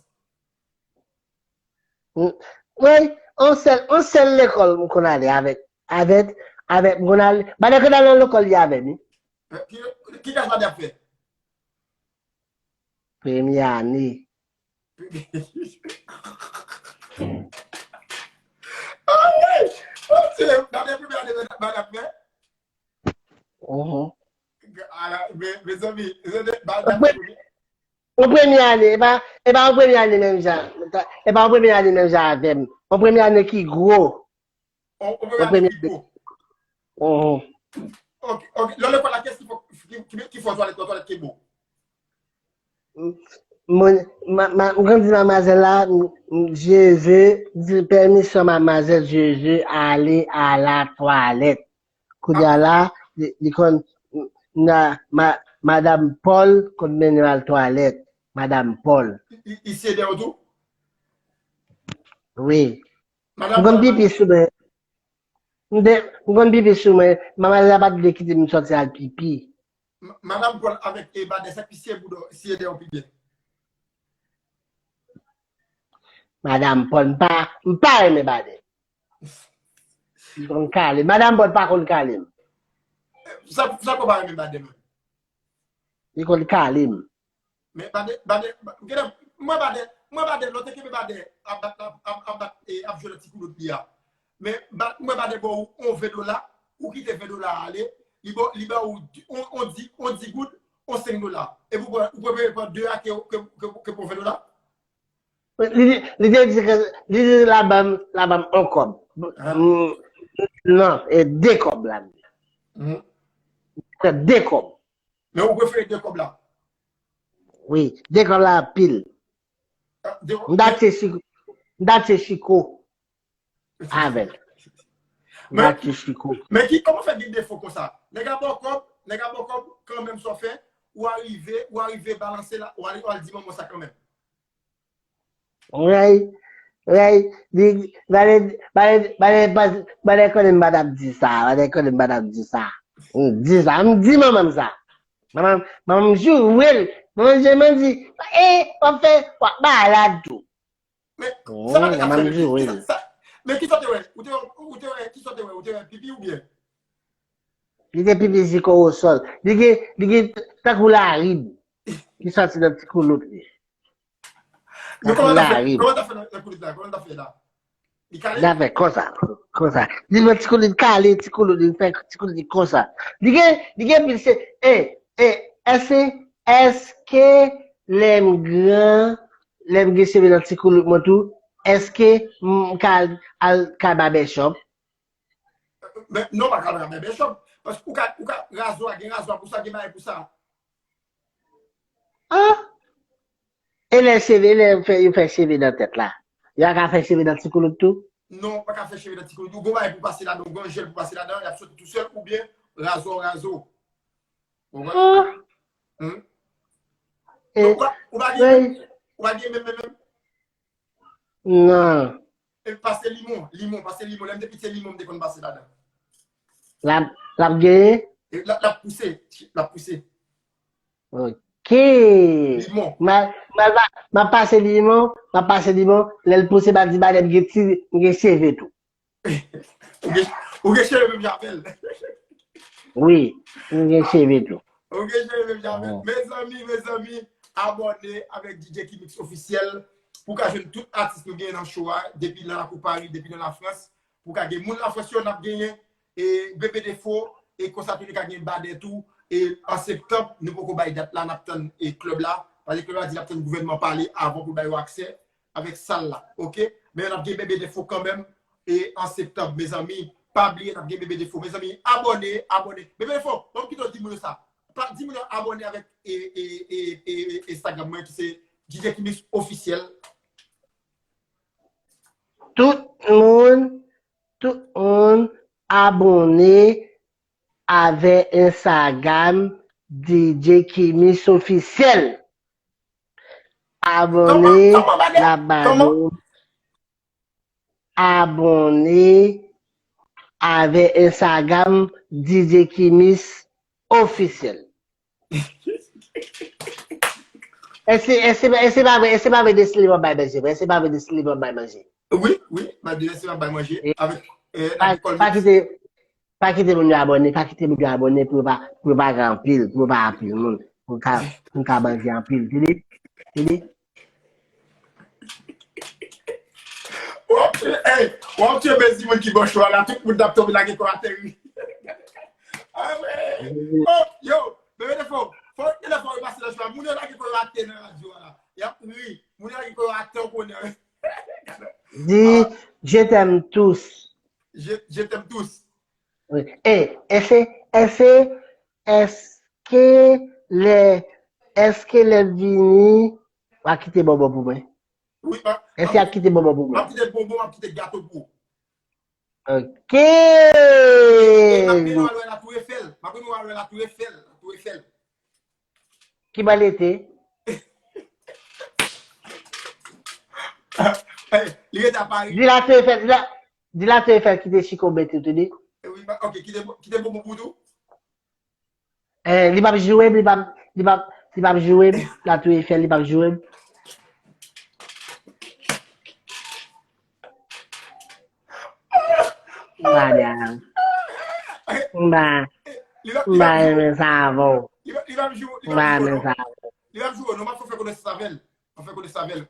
Wi, on sèl, on sèl lekòl m konn ale avèk, avèk, avèk m konn ale. Badè konn al nan lekòl li avè m, wi. Eh, ki, ki klas Badè ap fè? Premye ane. Ah wi! Mon Dye, Badè premye ane Badè ap fè? Mhm. Ala, me, mezanmi, mezanmi, Badè ap fè premye. Yon premye ane, e pa, e pa yon premye ane menm jan. E pa yon premye ane menm jan avè m. Yon premye ane ki gwo. On, on premye ane ki gwo. Mhm. Ok, ok. Nan lekòl la, kiyès ki fè, ki, ki, ki fè twalèt, twalèt ki bon? Mwen, ma, ma, m konn di manmazèl la, m- m- je veux, di pèmisyon manmazèl, je veux aller à la toilette. Kounye a la, li, li konn, na, ma, Madam Paul konn mennen l al twalèt. Madam Paul. Li, li, li siye dèyè w tou? Wi. Madam M konn Paul, pipi sou mwen. M te- m konn pipi sou mwen. Manmazèl la pa t vle kite m sòti al pipi. Ma- Madam Paul avèk e Badè, sa ki siye bouda w, siye dèyè w pi byen? Madam Paul, m pa, m pa renmen Badè. Li konn kale. Madam Paul pa konn kale m. Sa, sa k fè w pa renmen Badè menm? Li konn kale m. Men Badè, Badè, Ba- gade, mwen Badè, mwen Badè, lè w te kenbe Badè ap bat, ap, ap, ap bat, e, ap jwe nan ti koulout li a. Men ba- mwen Badè ba w on ven dola, ou kite ven dola a ale, li ba, li ba w on, on di, on di goud, on senk dola. Epi ou pran, ou prefere pran de a ke, ke, ke, ke pran ven dola? Li, li te di ke, li di la ban m, la ban m on kòb. Ah. Mm, non, e de kòb la. Mhm. De kòb. Men ou prefere de kòb la? Wi, de kòb la anpil. Ah, de- M ta tye chiko. M ta tye chiko. Avè l. M ta tye chiko. Men ki, kòman fè gen defo konsa? Nèg la ba w kòb, nèg la ba w kòb, kanmenm sa w fè, ou arive, ou arive balanse la, ou al, ou al di manman sa kanmenm. Rèy, rèy, di, Badè, Badè, Badè, Badè konnen m pa t ap di sa, Badè konnen m pa t ap di sa. M di sa, m di manman m sa. Manman, manman m joure l. Manman m joure l, di, e, w ap fè, w ap malad tou. Men, Oh, sa Badè t ap manman fè m menm, joure ki, l. sa, men ki sa w te wè? Ou te wè, ou te wè, ki sa w te wè? Ou te wè pipi oubyen? Li gen pipi jiko osòl. Li gen, li gen tankou larim ki sòti nan ti koulout li. Men Tankou kòman ta fè, larim. Kòman ta fè nan, nan koulout la? Kòman ta fè la? Li kale? Li ap fè konsa, konsa. Li fè ti koulout kale, ti koulout li fè ti koulout li konsa. Li gen, li gen pil se, e, e, èske, èske lè m gran, lè m gen cheve nan ti koulout mwen tou, èske m ka al, al ka babèchòp? Men, non, pa ka nan babèchòp. Paske ou ka, ou ka, razwa, gen razwa pou sa, gen bagay pou sa. Ah! E lè cheve, e lè yo fè, yo fè cheve nan tèt la? Yo ka fè cheve nan ti koulout tou? Non, ou pa ka fè cheve nan ti koulout. Ou gon bagay pou pase ladan, ou gon jèl pou pase ladan, y ap soti tou sèl, oubyen razwa, razwa. Ou konprann? Ah! Hmm? E, Donk, ou pa, ou pa gen men- menm, ou pa gen menm, menm, menm. Non. e, pase Limon, Limon, pase Limon. Lè m te piti, se Limon m te konn pase ladan. L ap, l ap genyen? E, l ap, l ap pouse, l ap pouse. Ok. Limon. M a, m a, m a, m a pase Limon, m a pase Limon. Lè l pouse, m a di, "Badè, m gen ti, m gen cheve tou." Ou gen, ou gen cheve menm jan avè l. Wi, m gen cheve tou. Ou gen cheve menm jan avè l. Mezanmi, mezanmi, abòne avèk D J Kimix Ofisyèl pou ka jwenn tout atis nou genyen nan show a, depi nan lakou Paris, depi nan Lafrans, pou ka gen moun Lafrans yo n ap genyen, e Bebe Defo, e konsa tou li ka gen Badè tou, e an septanm, nou poko bay dat la, n ap tann e klèb la, paske klèb la di l ap tann gouvènman pale avan pou l bay yo aksè avèk sal la, ok? Men n ap gen Bebe Defo kanmenm, e an septanm, mezanmi, pa bliye n ap gen Bebe Defo, mezanmi, abòne, abòne. Bebe Defo, ban m kite w di moun yo sa. Pa, di moun yo abòne avèk e, e, e, e, e Instagram mwen ki se D J Kimix Ofisyèl. Tout moun, tout moun abòne avè Instagram D J Kimix Ofisyèl. Abòne, Kòman, kòman, Badè? L ap ba nou. Abòne avè Instagram D J Kimix Ofisyèl. Èske, èske, èske pa vre, èske pa vre de Sullivan bay manje vre? Èske pa vre de Sullivan bay manje? Wi, wi, Badè, Sullivan bay manje. E, Avèk, e, pa, avèk kòl pa kite, pa kite moun yo abòne, pa kite moun yo abòne pou yo pa, pou yo pa gen anpil, pou yo pa gen anpil moun, pou yo ka, pou yo ka manje anpil, tande? Tande? W ap tye, ey, w ap tye mezi moun ki bò cho a la, tout moun t ap tonbe lage kò atè wi. Ah, wi. Oh, yo, Bebe Defo, fò w telefòn yo pase nan cho a. Moun yo lage kò yo atè nan radyo a la. Y ap ri. Moun yo lage kò yo atè, w konnen. Di, je t'aime tous. Je, je t'aime tous. Wi. E, èske, èske, èske lè, èske lè vini, w a kite bonbon pou mwen? Wi, pa. Èske y ap kite bonbon pou M mwen? ap kite bonbon, m ap kite gato pou ou. Ok. E m ap mennen w al wè la Tour Eiffel. M ap mennen w al wè la Tour Eiffel. La Tour Eiffel. Ki bò l rete? Eh, li rete a Paris. Di la Tour Eiffel, di la, di la Tour Eiffel kite chikonbe tou, tande? Eh, wi, ba, ok, kite, kite bonbon pou tou. Eh, li p ap joure m, li p ap, li p ap, li p ap joure m. La Tour Eiffel, li p ap joure m. M pa dam. M pa, Li va, m li pa va, renmen sa avè w. Li va, li va joure, li M pa va joure, renmen non. Sa avè w. Li va joure, non, m ap fè konesans avè l. M ap fè konesans avè l.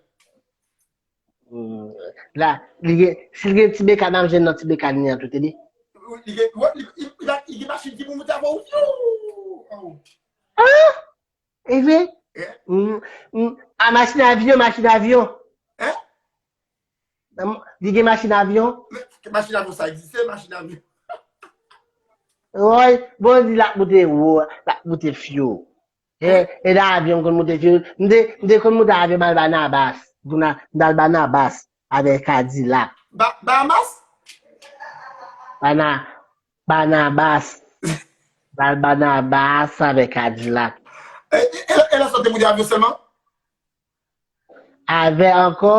Mm. La, li gen, si l gen ti bekàn, n ap jwenn nan ti bekàn li an tou, tande. Li gen, wè, li, li, li, li gen machin ki pou moute avè w. Yo! Oh. Ah! E vre? Eh? Mm, mm. Ah, machin avyon, machin avyon. Eh? Li gen machin avyon? Men, machin avyon sa egziste, machin avyon. Woy, bon, di l ap moute wo, l ap moute fyo. E, e nan avyon m konn moute fyo. M te, m te konn moute avyon m al Banabas. M al Banabas avèk Kadilak. Ba, Bahamas? Bana, Banabas. M al Banabas avèk Kadilak. E, e, e, e lè sa w te moute avyon sèlman? Avè ankò,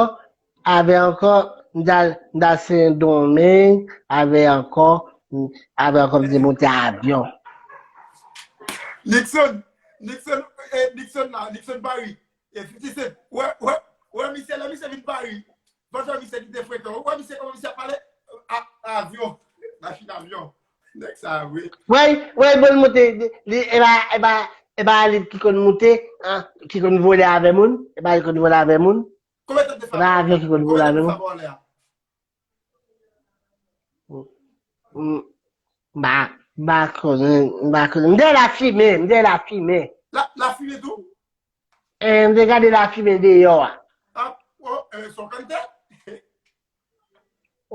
avè ankò, m t al, m t al Sendomeng, avè ankò, avè ankò, m te moute avyon. Nixon, Nixon, eh, Nixon la, Nixon Paris. E fifty Cent, wè, wè, wè, misye, lè misye vin Paris, pandan misye ki te frekan, wè, misye, kòman misye ap pale? A, avyon, machin avyon. Nèg sa, wi. Wè, wè, bon, l moute, li, e pa, e pa, e pa li ki konn moute, an, ki konn vole avè moun, e pa li konn vole avè moun. Konbyen tan te fè E pa avyon ki konn vole avè moun. Konbyen tan te fè an lè a? M, m pa, m pa konnen, m pa konnen. M te lafimen, m te lafimen. La, lafimen tou? E, m te gade lafimen deyò a. Ah, oh, eh, son kantè?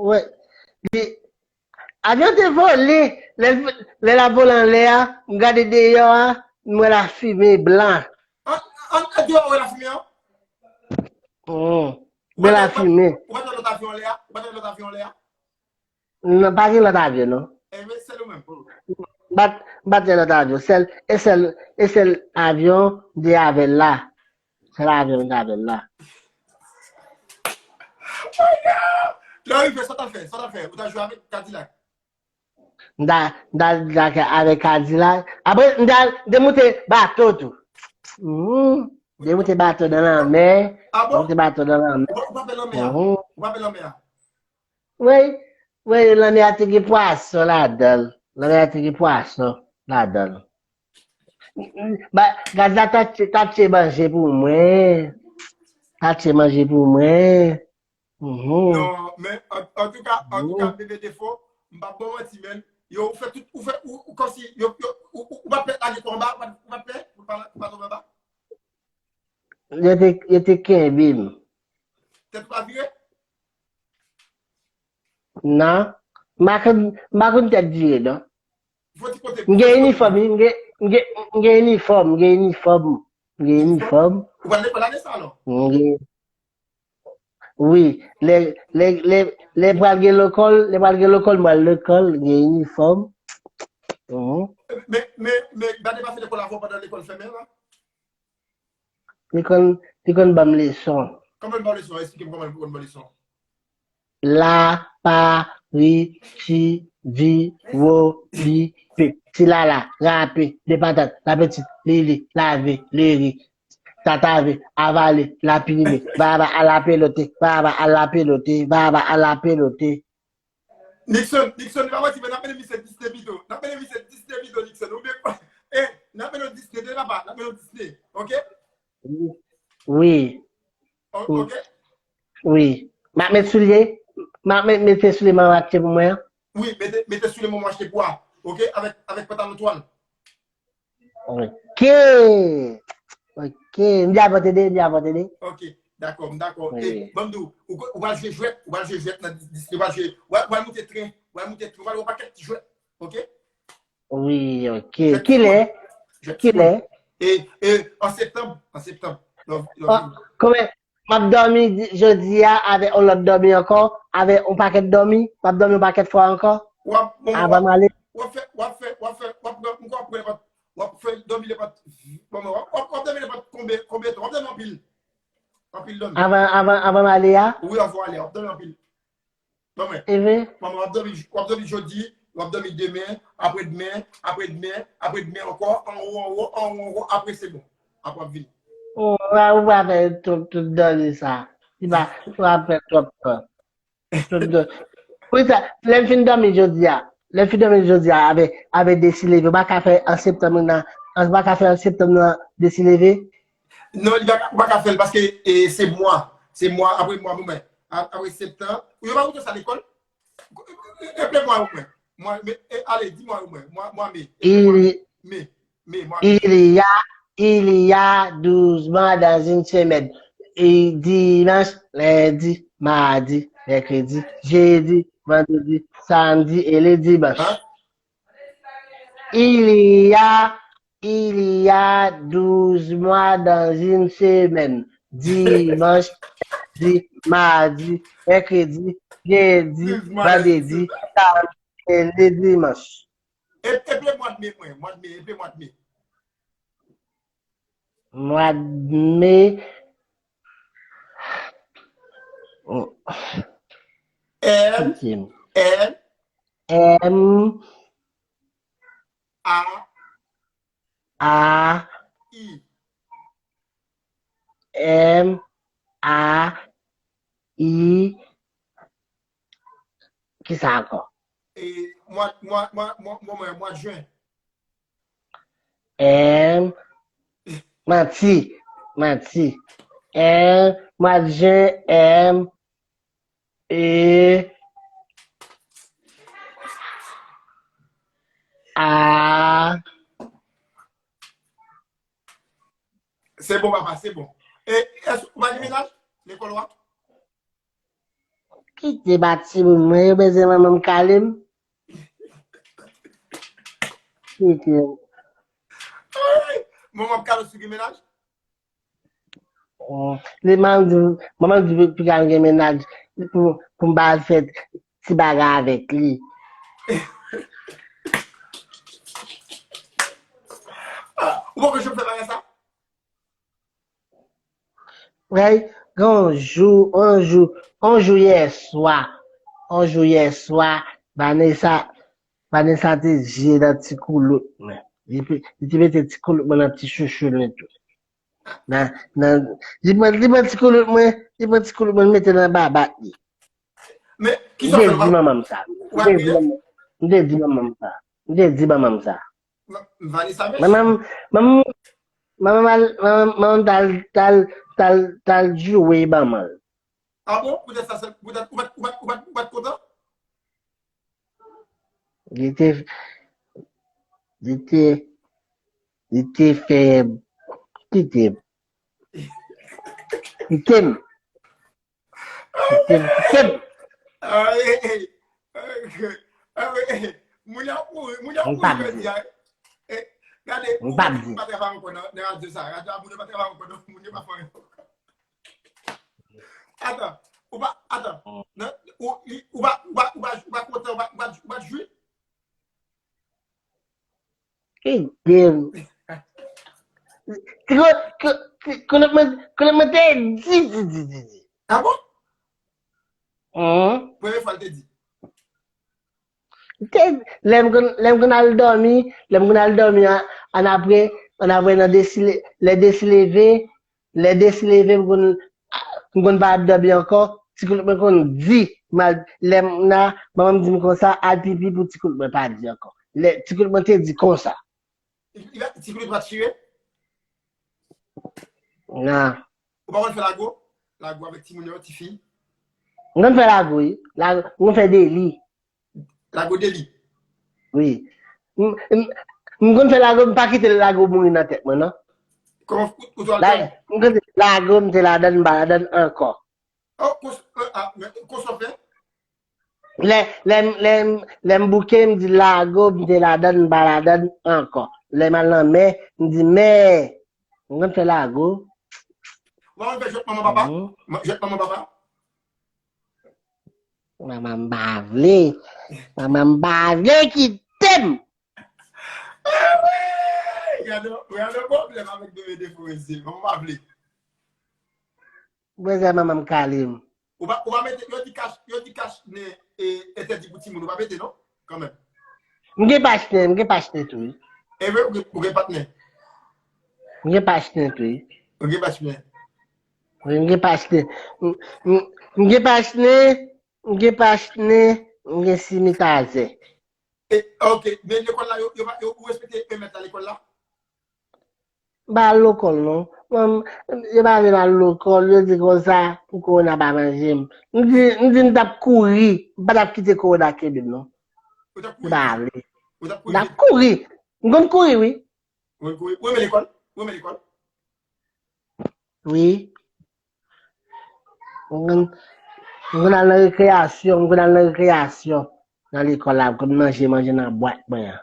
Wè. Li, avyon te vole. Lè, lè l ap vole anlè a, m gade deyò a, m wè lafimen blan. An, an, an deyò wè lafimen an? Hmm. M wè lafimen. Ou pa t wè lòt avyon anlè a? Ou pa t wè lòt avyon anlè a? Non, pa gen lòt avyon, non. Enben, sèl ou menm. M pa t, m pa t wè lòt avyon. Sèl, e sèl, e sèl avyon m te avè l la. Sèl avyon m te avè l la. Oh, yo! Lè w rive, sa w t al fè? Sa w t al fè? Ou t al jwe avèk Kadilak? M ta, m ta, m ta avèk Kadilak. Apre, m ta, m te moute bato tou. Mhm. M te moute bato nan lanmè. Ah bon? M te moute bato nan lanmè. Ou pa, ou pa pè lanmè a? Mhm. Ou pa pè lanmè a? Wi, wi, lanmè a te gen pwason ladan l. Lanmè a te gen pwason ladan l. Ba, Kadilak ta tche, ta tche manje pou mwen. Ta tche manje pou mwen. Mhm. Non, men an, antouka, antouka, mhm, Bebe Defo, m p ap ba w manti, men yo, ou fè tout, ou fè, ou, ou kòmsi, yo, yo, ou, ou, ou pa t pè lage kò anba, ou pa, ou pa t pè, ou pa, ou pa tonbe anba? Yo te, yo te kenbe m. Tèt ou pa vire? Non. M pa konn, m pa konn tèt vire, non. Fò ti kote. M gen inifòm, wi, m gen, m gen, m gen inifòm, m gen inifòm, m gen inifòm. Ou pral lekòl ane sa, alò? M gen, wi, lè, lè, lè, lè pral gen lekòl, lè pral gen lekòl, m pral lekòl, m gen inifòm. Mhm. Men, men, men, gade pa fè lekòl avè w pandan lekòl fèmen la? Li konn, li konn ban m leson. Kòman l ba w leson? Esplike m kòman l konn ba w leson. La, pa, ri, chi, di, wo, li, pe. Ti lala, rape, de patat, la petite, li li, lave, li ri, tatave, avale, lapine, vava, alapelote, vava, alapelote, vava, alapelote. Nixon, Nixon, li pa manti, men n ap mennen misye Disney pito. N ap mennen misye Disney pito, Nixon. Ou byen, eh, n ap mennen w Disney, tande papa, n ap mennen w Disney, oke? Wi. O-, oke? Wi. M ap met soulye, m ap met, mete soulye manman achte pou mwen an. Wi, mete, mete soulye manman achte pou a, oke? Avèk, avèk pantalon twal. Ok. Ok. M di avè w tande, m di avè w tande. Ok, dakò, m dakò. E, ban m di w, ou, ou pral jwe jwèt, ou pral jwe jwèt nan Dis-, Disney, ou pral jwe, ou pral, ou pral moute tren, ou pral moute tren, ou pral wè yon pakèt ti jwèt, ok? Wi, ok. Kilè? Kilè? E, e, an septanm, an septanm. Love, love you. Konbyen, M ap dòmi di-, jodi a avèk yon lòt dòmi ankò, avèk yon pakèt dòmi, m ap dòmi yon pakèt fwa ankò, w ap, bon, avan m ale. W ap fè, w ap fè, w ap fè, w ap pran, m kwè w ap pran nenpòt, w ap fè dòmi nenpòt, bon, w ap, w ap, w ap dòmi nenpòt konbyen, konbyen tan, w ap dòmi anpil. Anpil dòmi. Avan, avan, avan m ale a? Wi, avan w ale a, w ap dòmi anpil. Ban mwen. Even? Ban mwen, w ap dòmi, w ap dòmi jodi, w ap dòmi demen, apre demen, apre demen, apre demen ankò, anwo, anwo, anwo, anwo, apre se bon. Apre w ap vini. Ou pa, ou pa fè twòp tout dòmi sa. Li pa, ou pa fè twòp tan. Tout dòmi. Poukisa, lè m fin dòmi jodi a, lè m fin dòmi jodi a avè, avè Desi Leve, ou pa ka fè an septanm nan, ou pa ka fè an septanm nan Desi Leve? Non, li pa ka, ou pa ka fè l paske, e, se mwa. Se mwa, apre mwa, bon, ben, a-, apre septanm. Ou yo pa montre sa lekòl? Eple mwa yo mwen. Mwa, me, e, ale, di mwa yo mwen. Mwa, mwa me. Eple mwa me. Me, me, mwa me. Il y a, il y a douze mois dans une semaine. E dimanch, lendi, madi, mèkredi, jedi, vandredi, samdi e le dimanch. Hein? Il y a, il y a douze mois dans une semaine. Dimanch, lendi, madi, mèkredi, jedi, vandredi, samdi e le dimanch. E, eple mwa de me mwen, mwa de me, eple mwa de me. Mwa de me. M, M, M, A, A, I. M, A, I. Kisa ankò? E, mwa, mwa, mwa, mwa, mwa, mwa, mwa jen. M, manti, manti. M, mwa jen, M, E, A. Se bon, papa, se bon. E, èske ou pa gen mennaj? Lekòl ou a? Kite ba timoun mwen, yo bezwen manman m kale m. Kite. Ay, manman m kale w si w gen mennaj? Oh, li manman di, manman di pou, pou l gen mennaj, pou, pou m ba l fè ti bagay avèk li. Ah, ou poko janm fè bagay sa? Wè, gen yon jou, yon jou, yon jou yè swa, On jou yè swa, Vanessa, Vanessa te zye nan ti koulout mwen. Li pe- li te mete ti koulout mwen nan ti chouchou li tou. Nan, nan, li pran, li pran ti koulout mwen, li pran ti koulout mwen, li mete nan babak li. Men, M te di manman m sa. M te di manman m sa. M te di manman m sa. Vanessa Mèch. Manman m, manman manman m al, manman m al, t al, t al, t al joure manman l. Ah bon? Poutèt sa, poutèt ou pa t, ou pa t, ou pa t, ou pa t kontan? Li te, li te, li te fè, kite m. Kite m. Kite m, kite m. Ah, eh, eh. Ah, eh, eh. Moun yo ap mouri, moun yo ap mouri jodi a. Eh, gade, ou pa travay ankò nan nan radyo sa. Radyo a moun yo pa travay ankò, non, moun yo pa fè ankò. Atan, ou pa, atan. Nan, ou, li- ou pa, ou pa, ou pa, ou pa kontan, ou pa, ou pa, ou pa jwi? Kite m. Ti ko- ko- ti- Koulèt mwen, koulèt mwen te di, di, di, di, di. Ah bon? Mhm. Premye fwa l te di. Te- Lè m konn lè m konn al dòmi, lè m konn al dòmi an, annapre, annapre nan desi, lè desi leve, lè desi leve, m konn, m konn pa ap dòmi ankò, ti koulèt mwen konn di, m al, lè m nan, manman m di m konsa, al pipi pou ti koulèt mwen pa di ankò. Lè ti koulèt mwen te di konsa. Ti koulèt pa chire? Nan. Ou pa konn fè lago? Lago avèk timoun yo, tifi? M konn fè lago, wi. Lago, m konn fè deli. Lago deli? Wi. M, m, m konn fè lago, m pa kite lago mouri nan tèt mwen, non. Kòman ou, ou te al dòmi? M konn lago, m te ladann, m pa ladann ankò. Oh, kòman, ah, men kòman w fè? Lè, lè, lè, lè m bouke, m di lago, m te ladann, m pa ladann ankò. Lè m al nan mè, m di mè. M konn fè lago. Ou pa konn fè jwèt manman papa? Mhm. Ma- Jwèt manman papa? Manman m pa vle. Manman m pa vle kite m. Ah wi! Gade, gade pwoblèm avèk bebe de fou mesye. Manman pa vle. Mwen se manman m kale m. Ou pa, ou pa mete, yo di kach, yo di kach nen e entèdi pou timoun, ou pa mete non? Kanmenm. M gen pach nen, m gen pach nen tou, wi. E vre, ou gen, ou gen patnè? M gen pach nen tou, wi. Ou gen pach nen? Wi, m gen pach nen. M, m, m gen pach nen, m gen pach nen, m gen simitazè. E, ok, men lekòl la, yo, yo, pa- yo, ou respekte e mèt la lekòl la? M pa al lekòl, non. Mwen, m- yo pa vle m al lekòl, yo di konsa, pou kowona pa manje m. M di, m di m t ap kouri, m pa t ap kite kowona kenbe m, non. Ou t ap M kouri? pa vle. Ou t ap M t ap kouri? Kouri. M konn kouri, wi. Ou konn kouri? Ou renmen lekòl? Ou renmen lekòl? Wi. M konn, m konn al nan rekreyasyon, m konn al nan rekreyasyon nan lekòl la, m konn manje, manje nan bwat mwen an.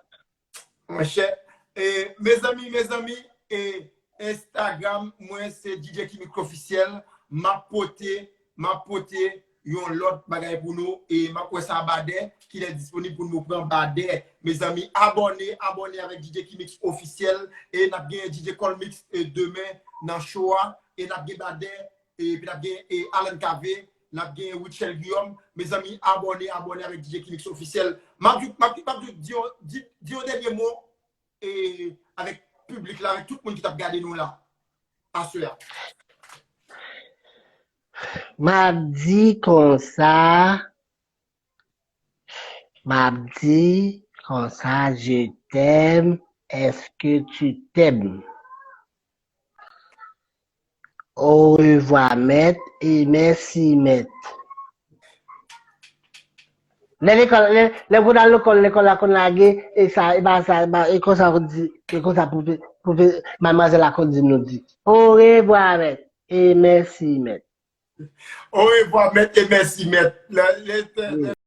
Monchè, e, mezanmi, mezanmi, e, Instagram mwen se D J Kimix Officiel. M ap pote, m ap pote yon lòt bagay pou nou e m ap wè sa Badè ki lè disponib pou nou pran Badè. Mezanmi, abòne, abòne avèk D J Kimix Officiel e n ap gen D J Colmix e, demen nan show a e n ap gen Badè epi n ap gen e, Alan Cavé, n ap gen Rutshelle Guillaume. Mezanmi, abòne, abòne avèk D J Kimix Officiel. M ap di, m ap, m ap di, di, di yon dènye mo e, avèk piblik la, avèk tout moun ki t ap gade nou la aswè a. M ap di konsa, m ap di konsa, je t'aime, est-ce que tu t'aimes? Au revoir, mèt, e mèsi, mèt. Lè lekòl, lè, lè pou n al lekòl, lekòl la konn lage, e sa, e pa sa, e pa, e konsa pou di, e konsa pou, pou, pou madmwazèl la konn di nou di. Au revoir, mèt, e mèsi, mèt. Au revoir, mèt, e mèsi, mèt. Lè, lè, lè,